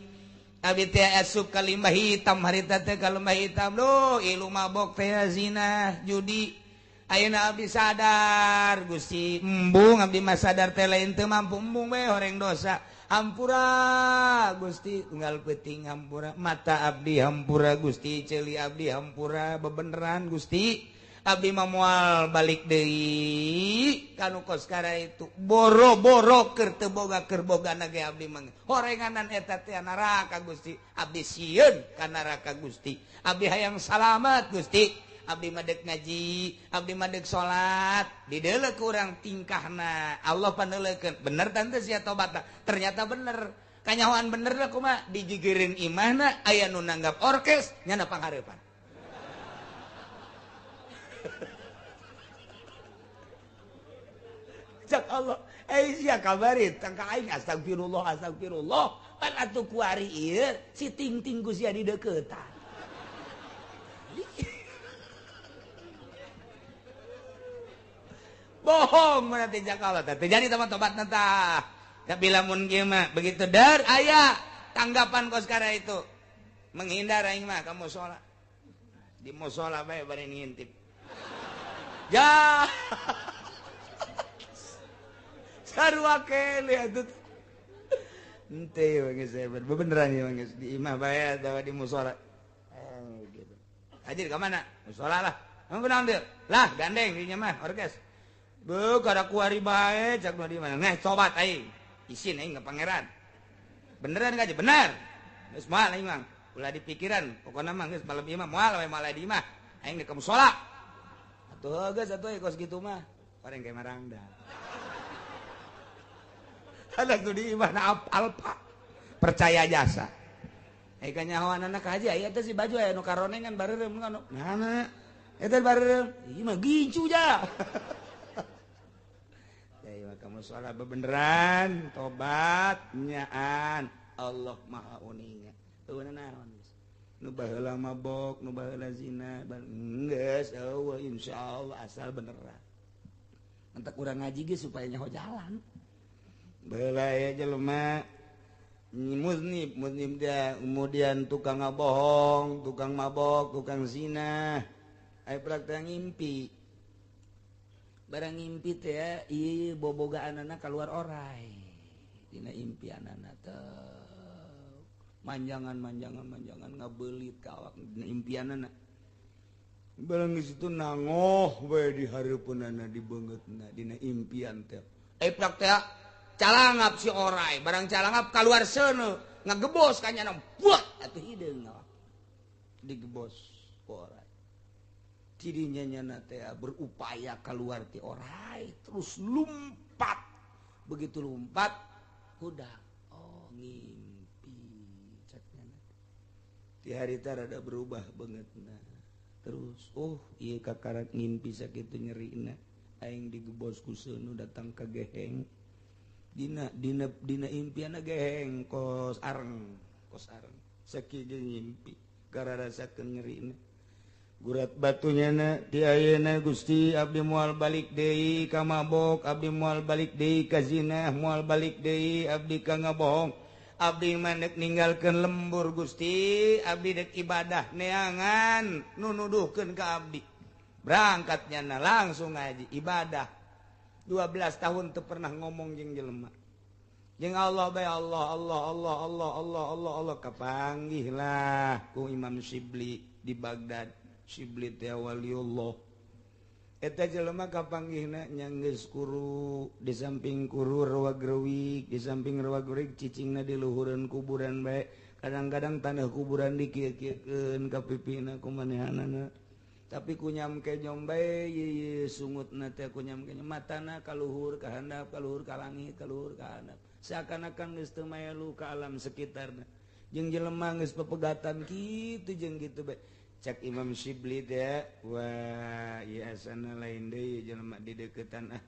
Abdi teh asup ka limbah hitam, harita teh ka lembah hitam, duh ilu mabok teh zina, judi. Ayeuna abdi sadar Gusti, embung abdi mah sadar teh lain teu mampu embung we horeng dosa. Hampura Gusti, unggal peuting hampura, mata abdi hampura Gusti, ceuli abdi hampura, bebeneran Gusti. Abdi mah moal balik deui kanu kos kara itu boro-boro keur teu boga keur bogana ge abdi mah horenganan eta teh neraka Gusti. Abdi sieun ka neraka Gusti, abdi hayang salamat Gusti, abdi mah deuk ngaji, abdi mah deuk salat, dideuleu ku urang tingkahna Allah paneuleukeun bener tante sia tobatna ternyata bener kanyahoan bener lah kumaha digigireun imahna aya nu nanggap orkes nyana panghareupan. Cak Allah, sia kabari tangka aing astagfirullah astagfirullah pan atuh kuari ieu si ting-ting ku sia di deuketan. Bohong berarti cak Allah teh jadi teman tobatna tah. Tapi lamun kieu mah begitu der aya tanggapan kos kara itu menghindar aing mah ka musala. Di musala bae bari ngintip. Ya. Sarua kele atuh. Henteu geus bebeneran ieu geus di imah bae atawa di musala. Gitu. Hadir ka mana? Musala lah. Emang kunaon deui? Lah gandeng dinya mah orkes. Beuh kada kuari bae cak nu di mana. Neh tobat aing. Isin aing ka pangeran. Beneran gaji bener. Geus moal aing mah. Ulah dipikiran, pokona mah geus malam ieu mah moal we moal di imah. Aing geus ka musala. Atuh geus atuh kos kitu mah. Pareng ke marangda. Ada tuh di imah na apal Pak. Percaya jasa. Eh kanyahoan anak aja aya teh si baju aya nu karonengan bareureum nu. Nah, eta bareureum. Ieu mah gincu ja. Ya kamu sholat bebeneran, tobat nyaan. Allah Maha uninga. Eueuh naon geus. Nu baheula mabok, nu baheula zina, geus eueuh insyaallah asal beneran. Entek urang ngaji ge supaya nyaho jalan. Baheula aya jelema muznib, muznib dia kemudian tukang ngabohong, tukang mabok, tukang zina. Aya praktek ngimpi. Barang ngimpi teh ieu bobogaanana keluar orai. Dina impianana teh manjangan manjangan manjangan ngabeulit ka awak dina impianana. Barang di situ nangoh bae di hareupeunana di beungeutna dina impian teh. Aya praktek calangap si orai, barang calangap keluar seuneu, ngagebos ka nyana buat atuh hideung awak. Digebos ku orai. Tidinya nyana teh berupaya keluar ti orai, terus lompat. Begitu lompat, udah oh ngimpi cek nyana. Ti harita rada berubah bangetna. Terus oh ieu kakarak ngimpi sakitu nyerina. Aing digebos ku seuneu datang ka geheng. Dina dina dina impianna geheng kos areng sakieu ngimpi gararasakeun nyerina. Gurat batunya na di ayeuna Gusti abdi moal balik deui ka mabok, abdi moal balik deui ka zina, moal balik deui abdi ka ngabohong. Abdi mah deuk ninggalkeun lembur Gusti, abdi deuk ibadah neangan nu nuduhkeun ka abdi. Berangkatnya na langsung ngaji ibadah. 12 tahun teu pernah ngomong jeung jelema. Jeung Allah bae Allah Allah Allah Allah Allah Allah Allah kapanggih lah ku Imam Syibli di Baghdad. Syibli teh waliullah. Eta jelema kapanggihna nya geus kuru, di samping kuru rewag-rewig, di samping rewag-rewig cicingna di luhureun kuburan bae. Kadang-kadang tanah kuburan dikieu-kieukeun ka pipina ku manehanana. Tapi kunyam kenyom bae ye sungutna teh kunyam kenyom matana ka luhur ka handap ka luhur ka langit ka luhur ka handap. Seakan-akan geus teu maelu ka alam sekitarna. Jeung jelema geus pepegatan kitu jeung kitu bae. Cak Imam Syibli teh wah ieu asana lain deui jelema di deuketan ah.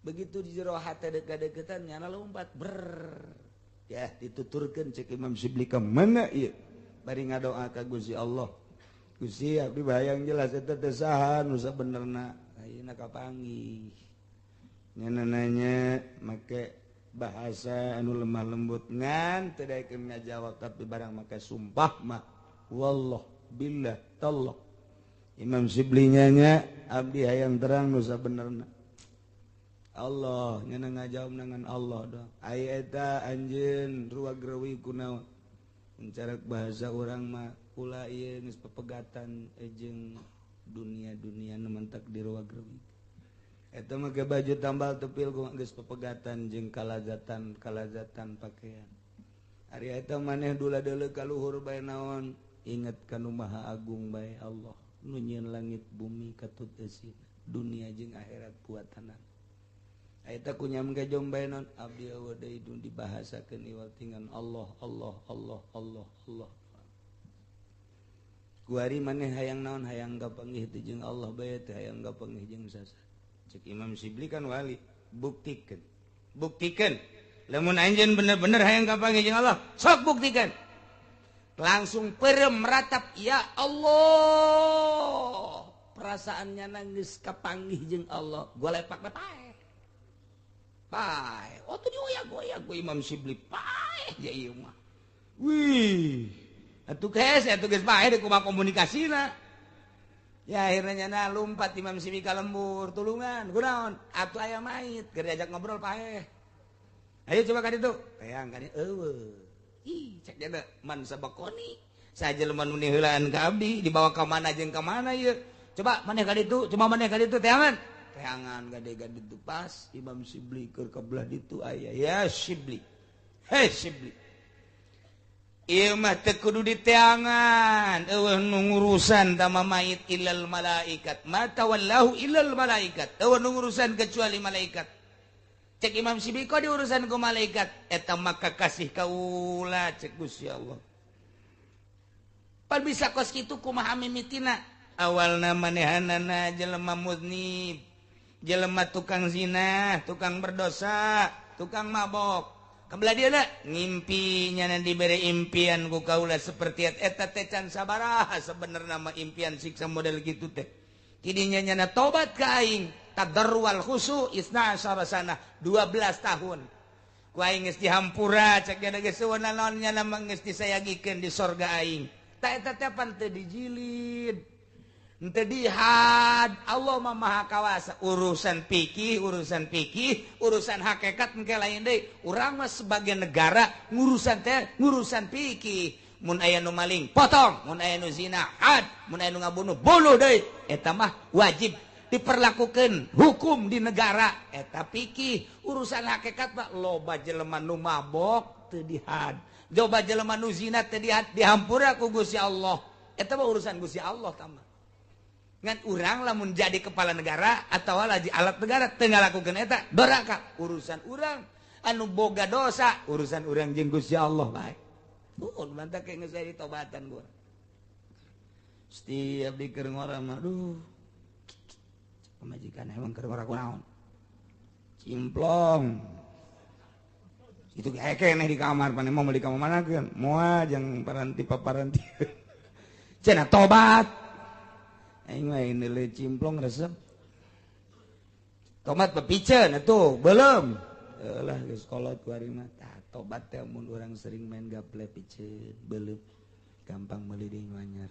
Begitu di jero hate dekat-deketan nyana lompat ber. Ya dituturkeun cek Imam Syibli ka mana ieu? Bari ngadoa ka Gusti Allah. Gusti abdi bayang jelas eta teh saha nu sabenerna. Ayeuna kapanggih. Nyana nanya make bahasa anu lemah lembut ngan teu daekeun ngajawab tapi barang make sumpah mah wallah billah tallah. Imam Syibli nanya abdi hayang terang nu sabenerna. Allah nyana ngajawab dengan Allah doang. Ai eta anjeun ruag-rewi kunaon? Mencarak bahasa urang mah ulah ieu geus pepegatan jeung dunia-dunia nu mentak di ruag-rewi. Eta mah ge baju tambal tepil geus pepegatan jeung kalazatan-kalazatan pakaian. Ari eta maneh dula deuleu ka luhur bae naon? Ingat kanu Maha Agung bae Allah nu nyieun langit bumi katut eusina dunia jeung akhirat buatanana. Eta kunyam gejom bae naon abdi eueuh deui dibahasakeun iwal tingan Allah Allah Allah Allah Allah. Kuari maneh hayang naon hayang kapanggih teh jeung Allah bae teh hayang kapanggih jeung sasa. Cek Imam Syibli kan wali, buktikeun. Buktikeun lamun anjeun bener-bener hayang kapanggih jeung Allah, sok buktikeun. Langsung perem meratap ya Allah. Perasaannya nangis kapanggih jeung Allah. Golepak pae. Pae. Oh tuh dioyak-oyak ku Imam Syibli pae ja ieu mah. Wih. Atuh geus atuh geus pae deuk kumaha komunikasina. Ya akhirnya nyana lumpat Imam Syibli ka lembur tulungan. Kunaon? Atuh aya mait keur diajak ngobrol pae. Ayo coba ka ditu. Teang ka dieu eueuh. Ih, cek dia man sabakoni. Saja jelema nu heulaan ka abdi dibawa ka mana jeung ka mana ieu. Coba maneh ka ditu, coba maneh ka ditu teangan. Teangan gade-gade ditu pas Imam Syibli keur ka belah ditu aya. Ya Syibli. Hei Syibli. Ieu mah teu kudu diteangan, eueuh nu ngurusan tama mayit illal malaikat. Ma tawallahu illal malaikat. Eueuh nu ngurusan kecuali malaikat. Cek Imam Sibiko diurusan ku malaikat, eta maka kasih kaula cek Gusti Allah. Pan bisa kos kitu kumaha mimitina? Awalna manehanana jelema muznib, jelema tukang zina, tukang berdosa, tukang mabok. Kebelah dia nak ngimpinya nanti diberi impian ku kaula seperti eta teh can sabaraha sebenarnya mah impian siksa model gitu teh. Kidinya nyana tobat ka aing tadarrual khusu isna asyara sana 12 tahun. Ku aing geus dihampura cek nya geus eueuh naon nyana mah geus disayagikeun di sorga aing. Ta eta teh pan teu dijilid. Henteu dihad, Allah mah maha kawasa. Urusan fikih, urusan hakikat engke lain deui. Urang mah sebagai negara ngurusan teh ngurusan fikih. Mun aya nu maling potong, mun aya nu zina had, mun aya nu ngabunuh bunuh deui. Eta mah wajib diperlakukan hukum di negara. Eta fikih, urusan hakikat mah loba jelema nu mabok teu dihad, loba jelema nu zina teu dihad, dihampura ku Gusti Allah. Eta mah urusan Gusti Allah tah. Ngan urang lamun jadi kepala negara atau lagi alat negara teu ngalakukeun eta doraka urusan urang anu boga dosa urusan urang jeung Gusti Allah bae. Nuhun mantap ke geus jadi tobatan gua. Setiap di keur ngora mah aduh. Pamajikan emang keur ngora kunaon. Cimplong. Itu keneh di kamar pane mau di kamar manakeun? Moal jeung paranti paparanti. Cenah tobat. Aing mah nilai cimplong resep. Tomat pepiceun atuh, belum. Lah geus kolot ku ari mah. Tah tobat teh mun urang sering main gaple piceun, belum. Gampang meuli deui nu anyar.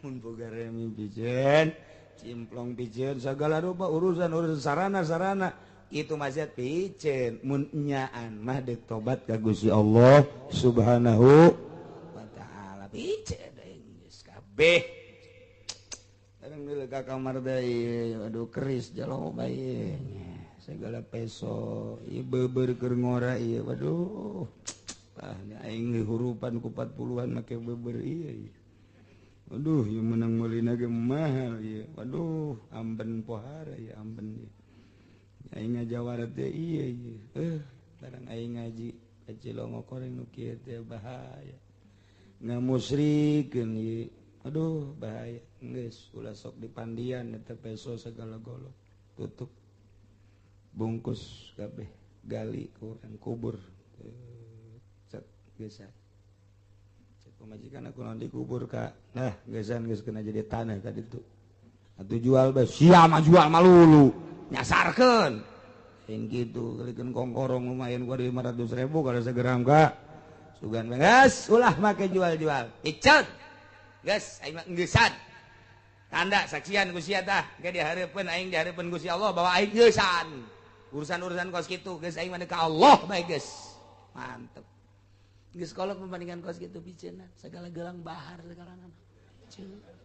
Mun boga remi piceun, cimplong piceun, sagala rupa urusan-urusan sarana-sarana itu maksiat piceun. Mun nyaan mah deuk tobat ka Gusti Allah Subhanahu wa taala piceun. Kabeh kadang dulu ka kamar deui aduh keris jalo bae segala peso ieu beubeur keur ngora ieu waduh ah aing hurupan ku 40-an make beubeur ieu waduh ieu menang meulina ge mahal ieu waduh amben pohara ieu amben ieu aing ngajawarat teh ieu ieu barang aing ngaji ka Cilongo koreng nu kieu teh bahaya ngamusrikeun ieu. Aduh bahaya geus ulah sok dipandian eta peso segala golok tutup bungkus kabeh gali ku urang kubur cet geus cek pamajikan aku naon dikubur ka nah geusan geus kena jadi tanah ka ditu atuh jual bae sia mah jual malulu nyasarkeun lain kitu kalikeun kongkorong lumayan gua 500.000 kada segeram ka sugan geus ulah make jual-jual icet geus aing mah geusan tanda saksian ku sia tah ge dihareupeun aing dihareupeun Gusti Allah bahwa aing geusan urusan-urusan kos kitu geus aing mah ka Allah bae geus mantep geus kolot perbandingan kos kitu piceunna segala gelang bahar segala nana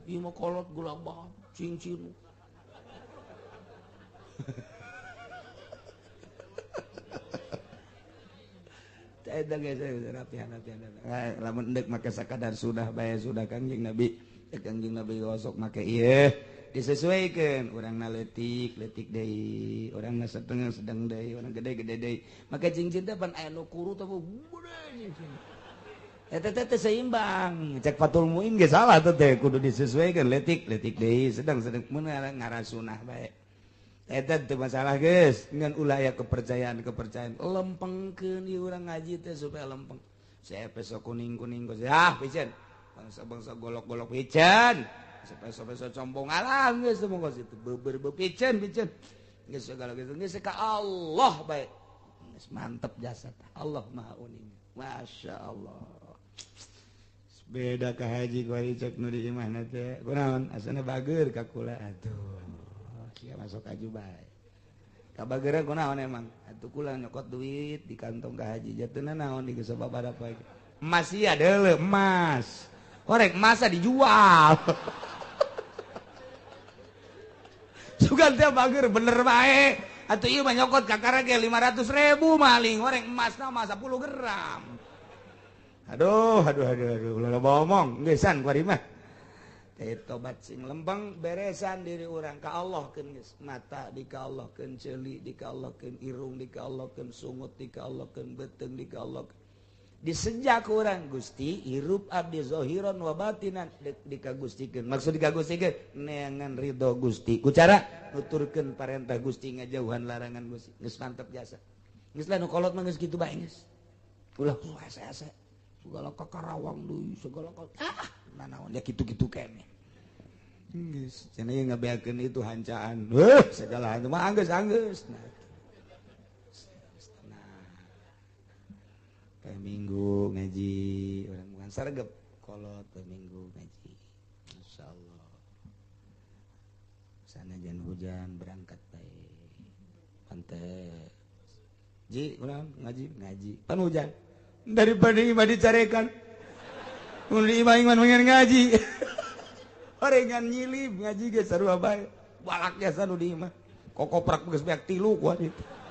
ieu mah kolot gelang bahar cincin eta geus rapihan-rapihan. Lamun endek make sakadar sudah bae sudah Kangjeng Nabi. Kangjeng Nabi osok make ieu disesuaikeun urangna leutik leutik deui, urangna setengah sedang deui, urang gede-gede deui. Make cincin teh pan aya nu kuru teh gede cincin. Eta teh seimbang. Cek Fatul Muin ge salah teh kudu disesuaikeun leutik leutik deui, sedang-sedang mun ngarasunah bae. Eta teu masalah geus ngan ulah aya kepercayaan-kepercayaan lempengkeun ieu urang ngaji teh supaya lempeng. Saya peso kuning-kuning geus ah piceun. Bangsa-bangsa golok-golok piceun. Peso-peso combong alah geus teu monggo situ beber piceun piceun. Geus segala geus geus ka Allah bae. Geus mantep jasad. Allah Maha Uning. Masya Allah. Beda ka haji ku ari cek nu di imahna teh. Kunaon asana bager ka kula atuh. Sia masuk aju bae. Kabageura kunaon emang? Atuh kula nyokot duit di kantong ka haji jatuhna naon di geus babarapa ge. Emas ieu deuleu emas. Korek masa dijual. Sugan teh bager bener bae. Atuh ieu mah nyokot kakara ge 500.000 maling goreng emasna mah 10 gram. Aduh aduh aduh aduh ulah loba omong geusan kuari mah. Teh tobat sing lembeng beresan diri urang ka Allah keun geus, mata di ka Allah keun, ceuli di ka Allah keun, irung di ka Allah keun, sungut di ka Allah keun, beuteung di ka Allah keun. Disejak urang Gusti hirup abdi zahiran wa batinan dikagustikeun. Maksud dikagustikeun neangan ridho Gusti. Ku cara nuturkeun parentah Gusti, ngajauhan larangan Gusti. Geus mantep jasa. Geus lah nu kolot mah geus kitu bae geus. Ulah asa-asa segala ka Karawang deui, segala ka ah nanaon ya kitu-kitu keneh. Geus cenah ieu ngabeakeun itu hancaan. Heuh segala mah anggeus-anggeus. Nah, kayak minggu ngaji orang bukan sergep kolot kayak minggu ngaji insyaallah sana jangan hujan berangkat baik pantai ji ulang ngaji ngaji pan hujan daripada imah dicarekan mun imah iman pengen ngaji orengan nyilib ngaji ge sarua bae balak jasa nu di imah kokoprak geus beak tilu kuat itu.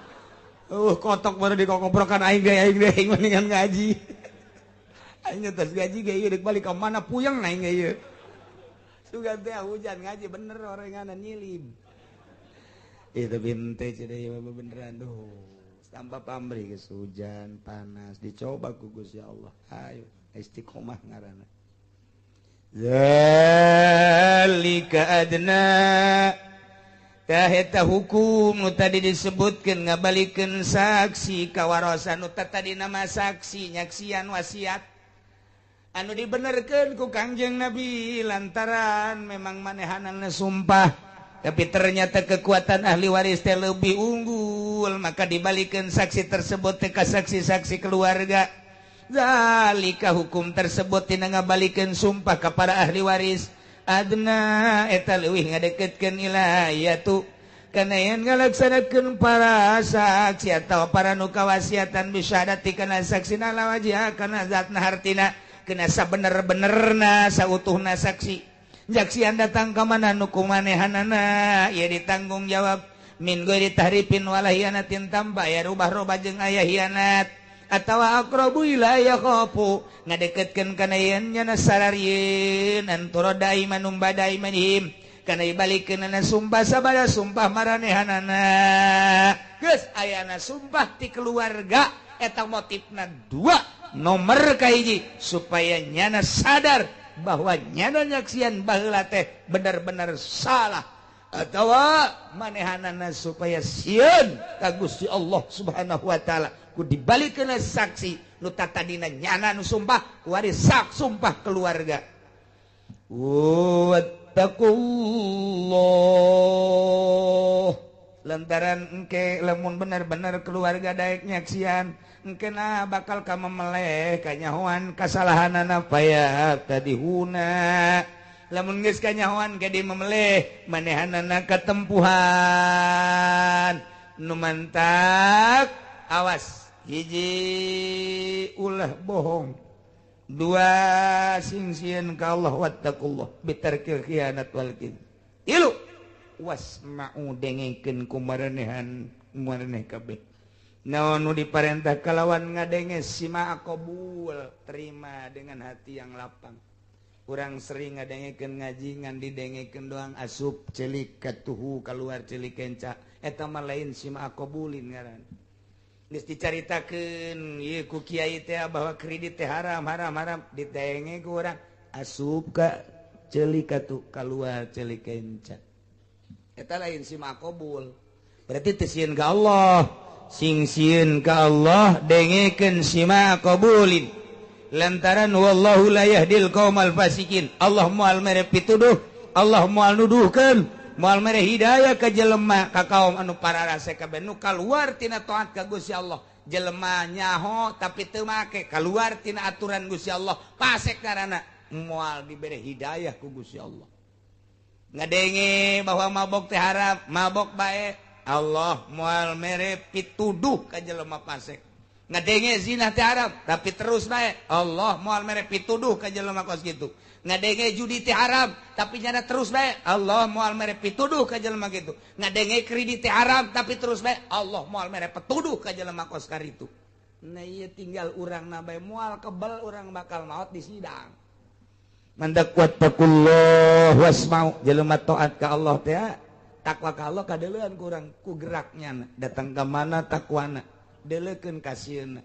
Kotok baru dikokoprokan aing ge aing mendingan ngaji. Aing tos ngaji ge ieu deuk balik ka mana puyeng aing ge ieu. Sugan teh hujan ngaji bener orenganan nyilib. Itu binte cenah ieu mah beneran duh. Tanpa pamrih geus hujan panas dicoba ku Gusti Allah. Ayo istiqomah ngaranna. Zalika adna taheta hukum nu tadi disebutkeun ngabalikeun saksi kawarosan nu tadi nama saksi nyaksian wasiat anu dibenerkeun ku Kangjeng Nabi lantaran memang manehanana sumpah tapi ternyata kekuatan ahli waris teh lebih unggul maka dibalikeun saksi tersebut teh ka saksi-saksi keluarga. Zalika hukum tersebut tina ngabalikeun sumpah ka para ahli waris adna eta leuwih ngadeketkeun ilayatu kana yen ngalaksanakeun para saksi atawa para nu kawasiatan bisyadati kana saksina la wajah kana zatna hartina kana sabener-benerna sautuhna saksi jaksian datang ka mana nu kumanehanana ieu ditanggung jawab min ghairi tahrifin wala hianatin tanpa aya rubah-rubah jeung aya hianat atawa aqrabu ila yakhafu ngadeketkeun kana yen nyana sararieun antara daimanum badaimanihim kana dibalikeunana sumpah sabada sumpah maranehanana geus ayana sumpah ti keluarga eta motifna dua nomor kahiji supaya nyana sadar bahwa nyana nyaksian baheula teh bener-bener salah atawa manehanana supaya sieun ka Gusti Allah Subhanahu wa taala ku dibalikeun saksi nu tatadina nyana nu sumpah waris sak sumpah keluarga. Wattaqullah lantaran engke lamun bener-bener keluarga daek nyaksian engke na bakal ka memeleh kanyahoan kasalahanana paya tadi huna lamun geus kanyahoan ge di memeleh manehanana katempuhan nu mantak awas hiji ulah bohong dua sing sieun ka Allah wattaqullah bitarkil khianat wal kid tilu wasma'u dengekeun ku marenehan mareneh kabeh naon nu diparentah kalawan ngadenge sima qabul terima dengan hati yang lapang. Urang sering ngadengekeun ngaji ngan didengekeun doang asup celik katuhu kaluar celik kenca eta mah lain sima qabulin ngaran. Geus dicaritakeun ieu ku kiai teh bahwa kredit teh haram haram haram didenge ku urang asup ka celik katuh kaluar celik kenca eta lain sima qabul berarti teu sieun ka Allah. Sing sieun ka Allah dengekeun sima qabulin lantaran wallahu la yahdil qaumal fasikin Allah moal mere pituduh Allah moal nuduhkeun moal mere hidayah ka jelema ka kaum anu pararase kabeh nu kaluar tina taat ka Gusti Allah jelema nyaho tapi teu make kaluar tina aturan Gusti Allah pasek karana moal dibere hidayah ku Gusti Allah. Ngadenge bahwa mabok teh haram mabok bae Allah moal mere pituduh ka jelema pasek. Ngadenge zina teh haram tapi terus bae Allah moal mere pituduh ka jelema kos kitu. Ngadenge judi teh haram tapi nyana terus bae Allah moal mere pituduh ka jelema kitu. Ngadenge kredit teh haram tapi terus bae Allah moal mere petuduh ka jelema kos karitu. Nah ieu tinggal urang na bae moal kebel urang bakal maot di sidang. Mandak wattaqullah wasma'u jelema taat ka Allah teh takwa ka Allah kadeuleuan kurang ku geraknya datang ka mana takwana deleukeun kasieuna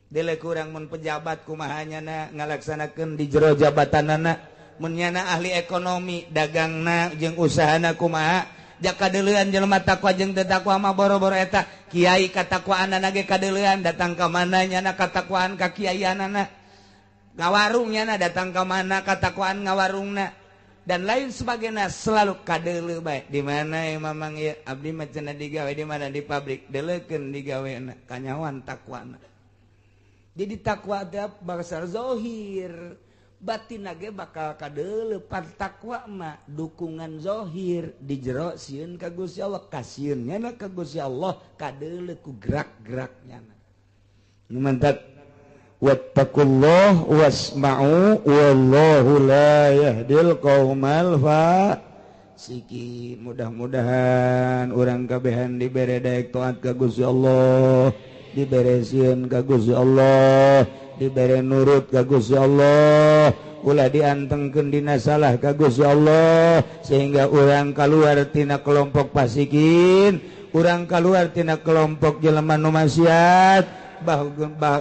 dele kurang mun pejabat kumaha nyana ngalaksanakeun di jero jabatanana mun nyana ahli ekonomi dagangna jeung usahana kumaha jaka kadeuleuan jelema takwa jeung teu takwa mah boro-boro eta kiai katakwaanana ge kadeuleuan datang ka mana nyana katakwaan ka kiaianana ngawarung nyana datang ka mana katakwaan ngawarungna dan lain sebagainya selalu kadeuleu bae di mana ya mamang ieu abdi mah cenah digawe di mana di pabrik deleukeun digawena kanyawan takwana. Jadi takwa teh bangsa zohir batin ge bakal kadeuleu pan takwa mah dukungan zohir di jero sieun ka Gusti Allah kasieun nyana ka Gusti Allah kadeuleu ku gerak-geraknya. Nu mantak wattaqullah wasma'u wallahu la yahdil qaumal fasiqin. Mudah-mudahan urang kabehan dibere daek taat ka Gusti Allah, dibere sieun ka Gusti Allah, dibere nurut ka Gusti Allah, ulah diantengkeun dina salah ka Gusti Allah sehingga urang kaluar tina kelompok fasikin, urang kaluar tina kelompok jelema nu maksiat. Bah,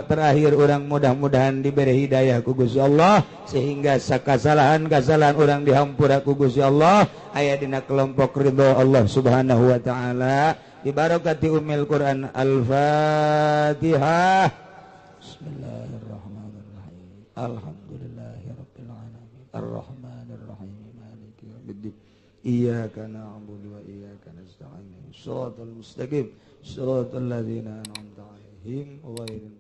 terakhir orang mudah-mudahan diberi hidayah ku Gusti Allah sehingga sakasalahan-kasalahan orang dihampura ku Gusti Allah aya dina kelompok ridho Allah Subhanahu wa taala bi barakati ummil Quran. Al-Fatihah. Bismillahirrahmanirrahim. Alhamdulillahirabbil alamin arrahmanirrahim maliki yaumiddin iyyaka na'budu wa iyyaka nasta'in shiratal mustaqim shiratal ladzina an'amta alaihim ghairil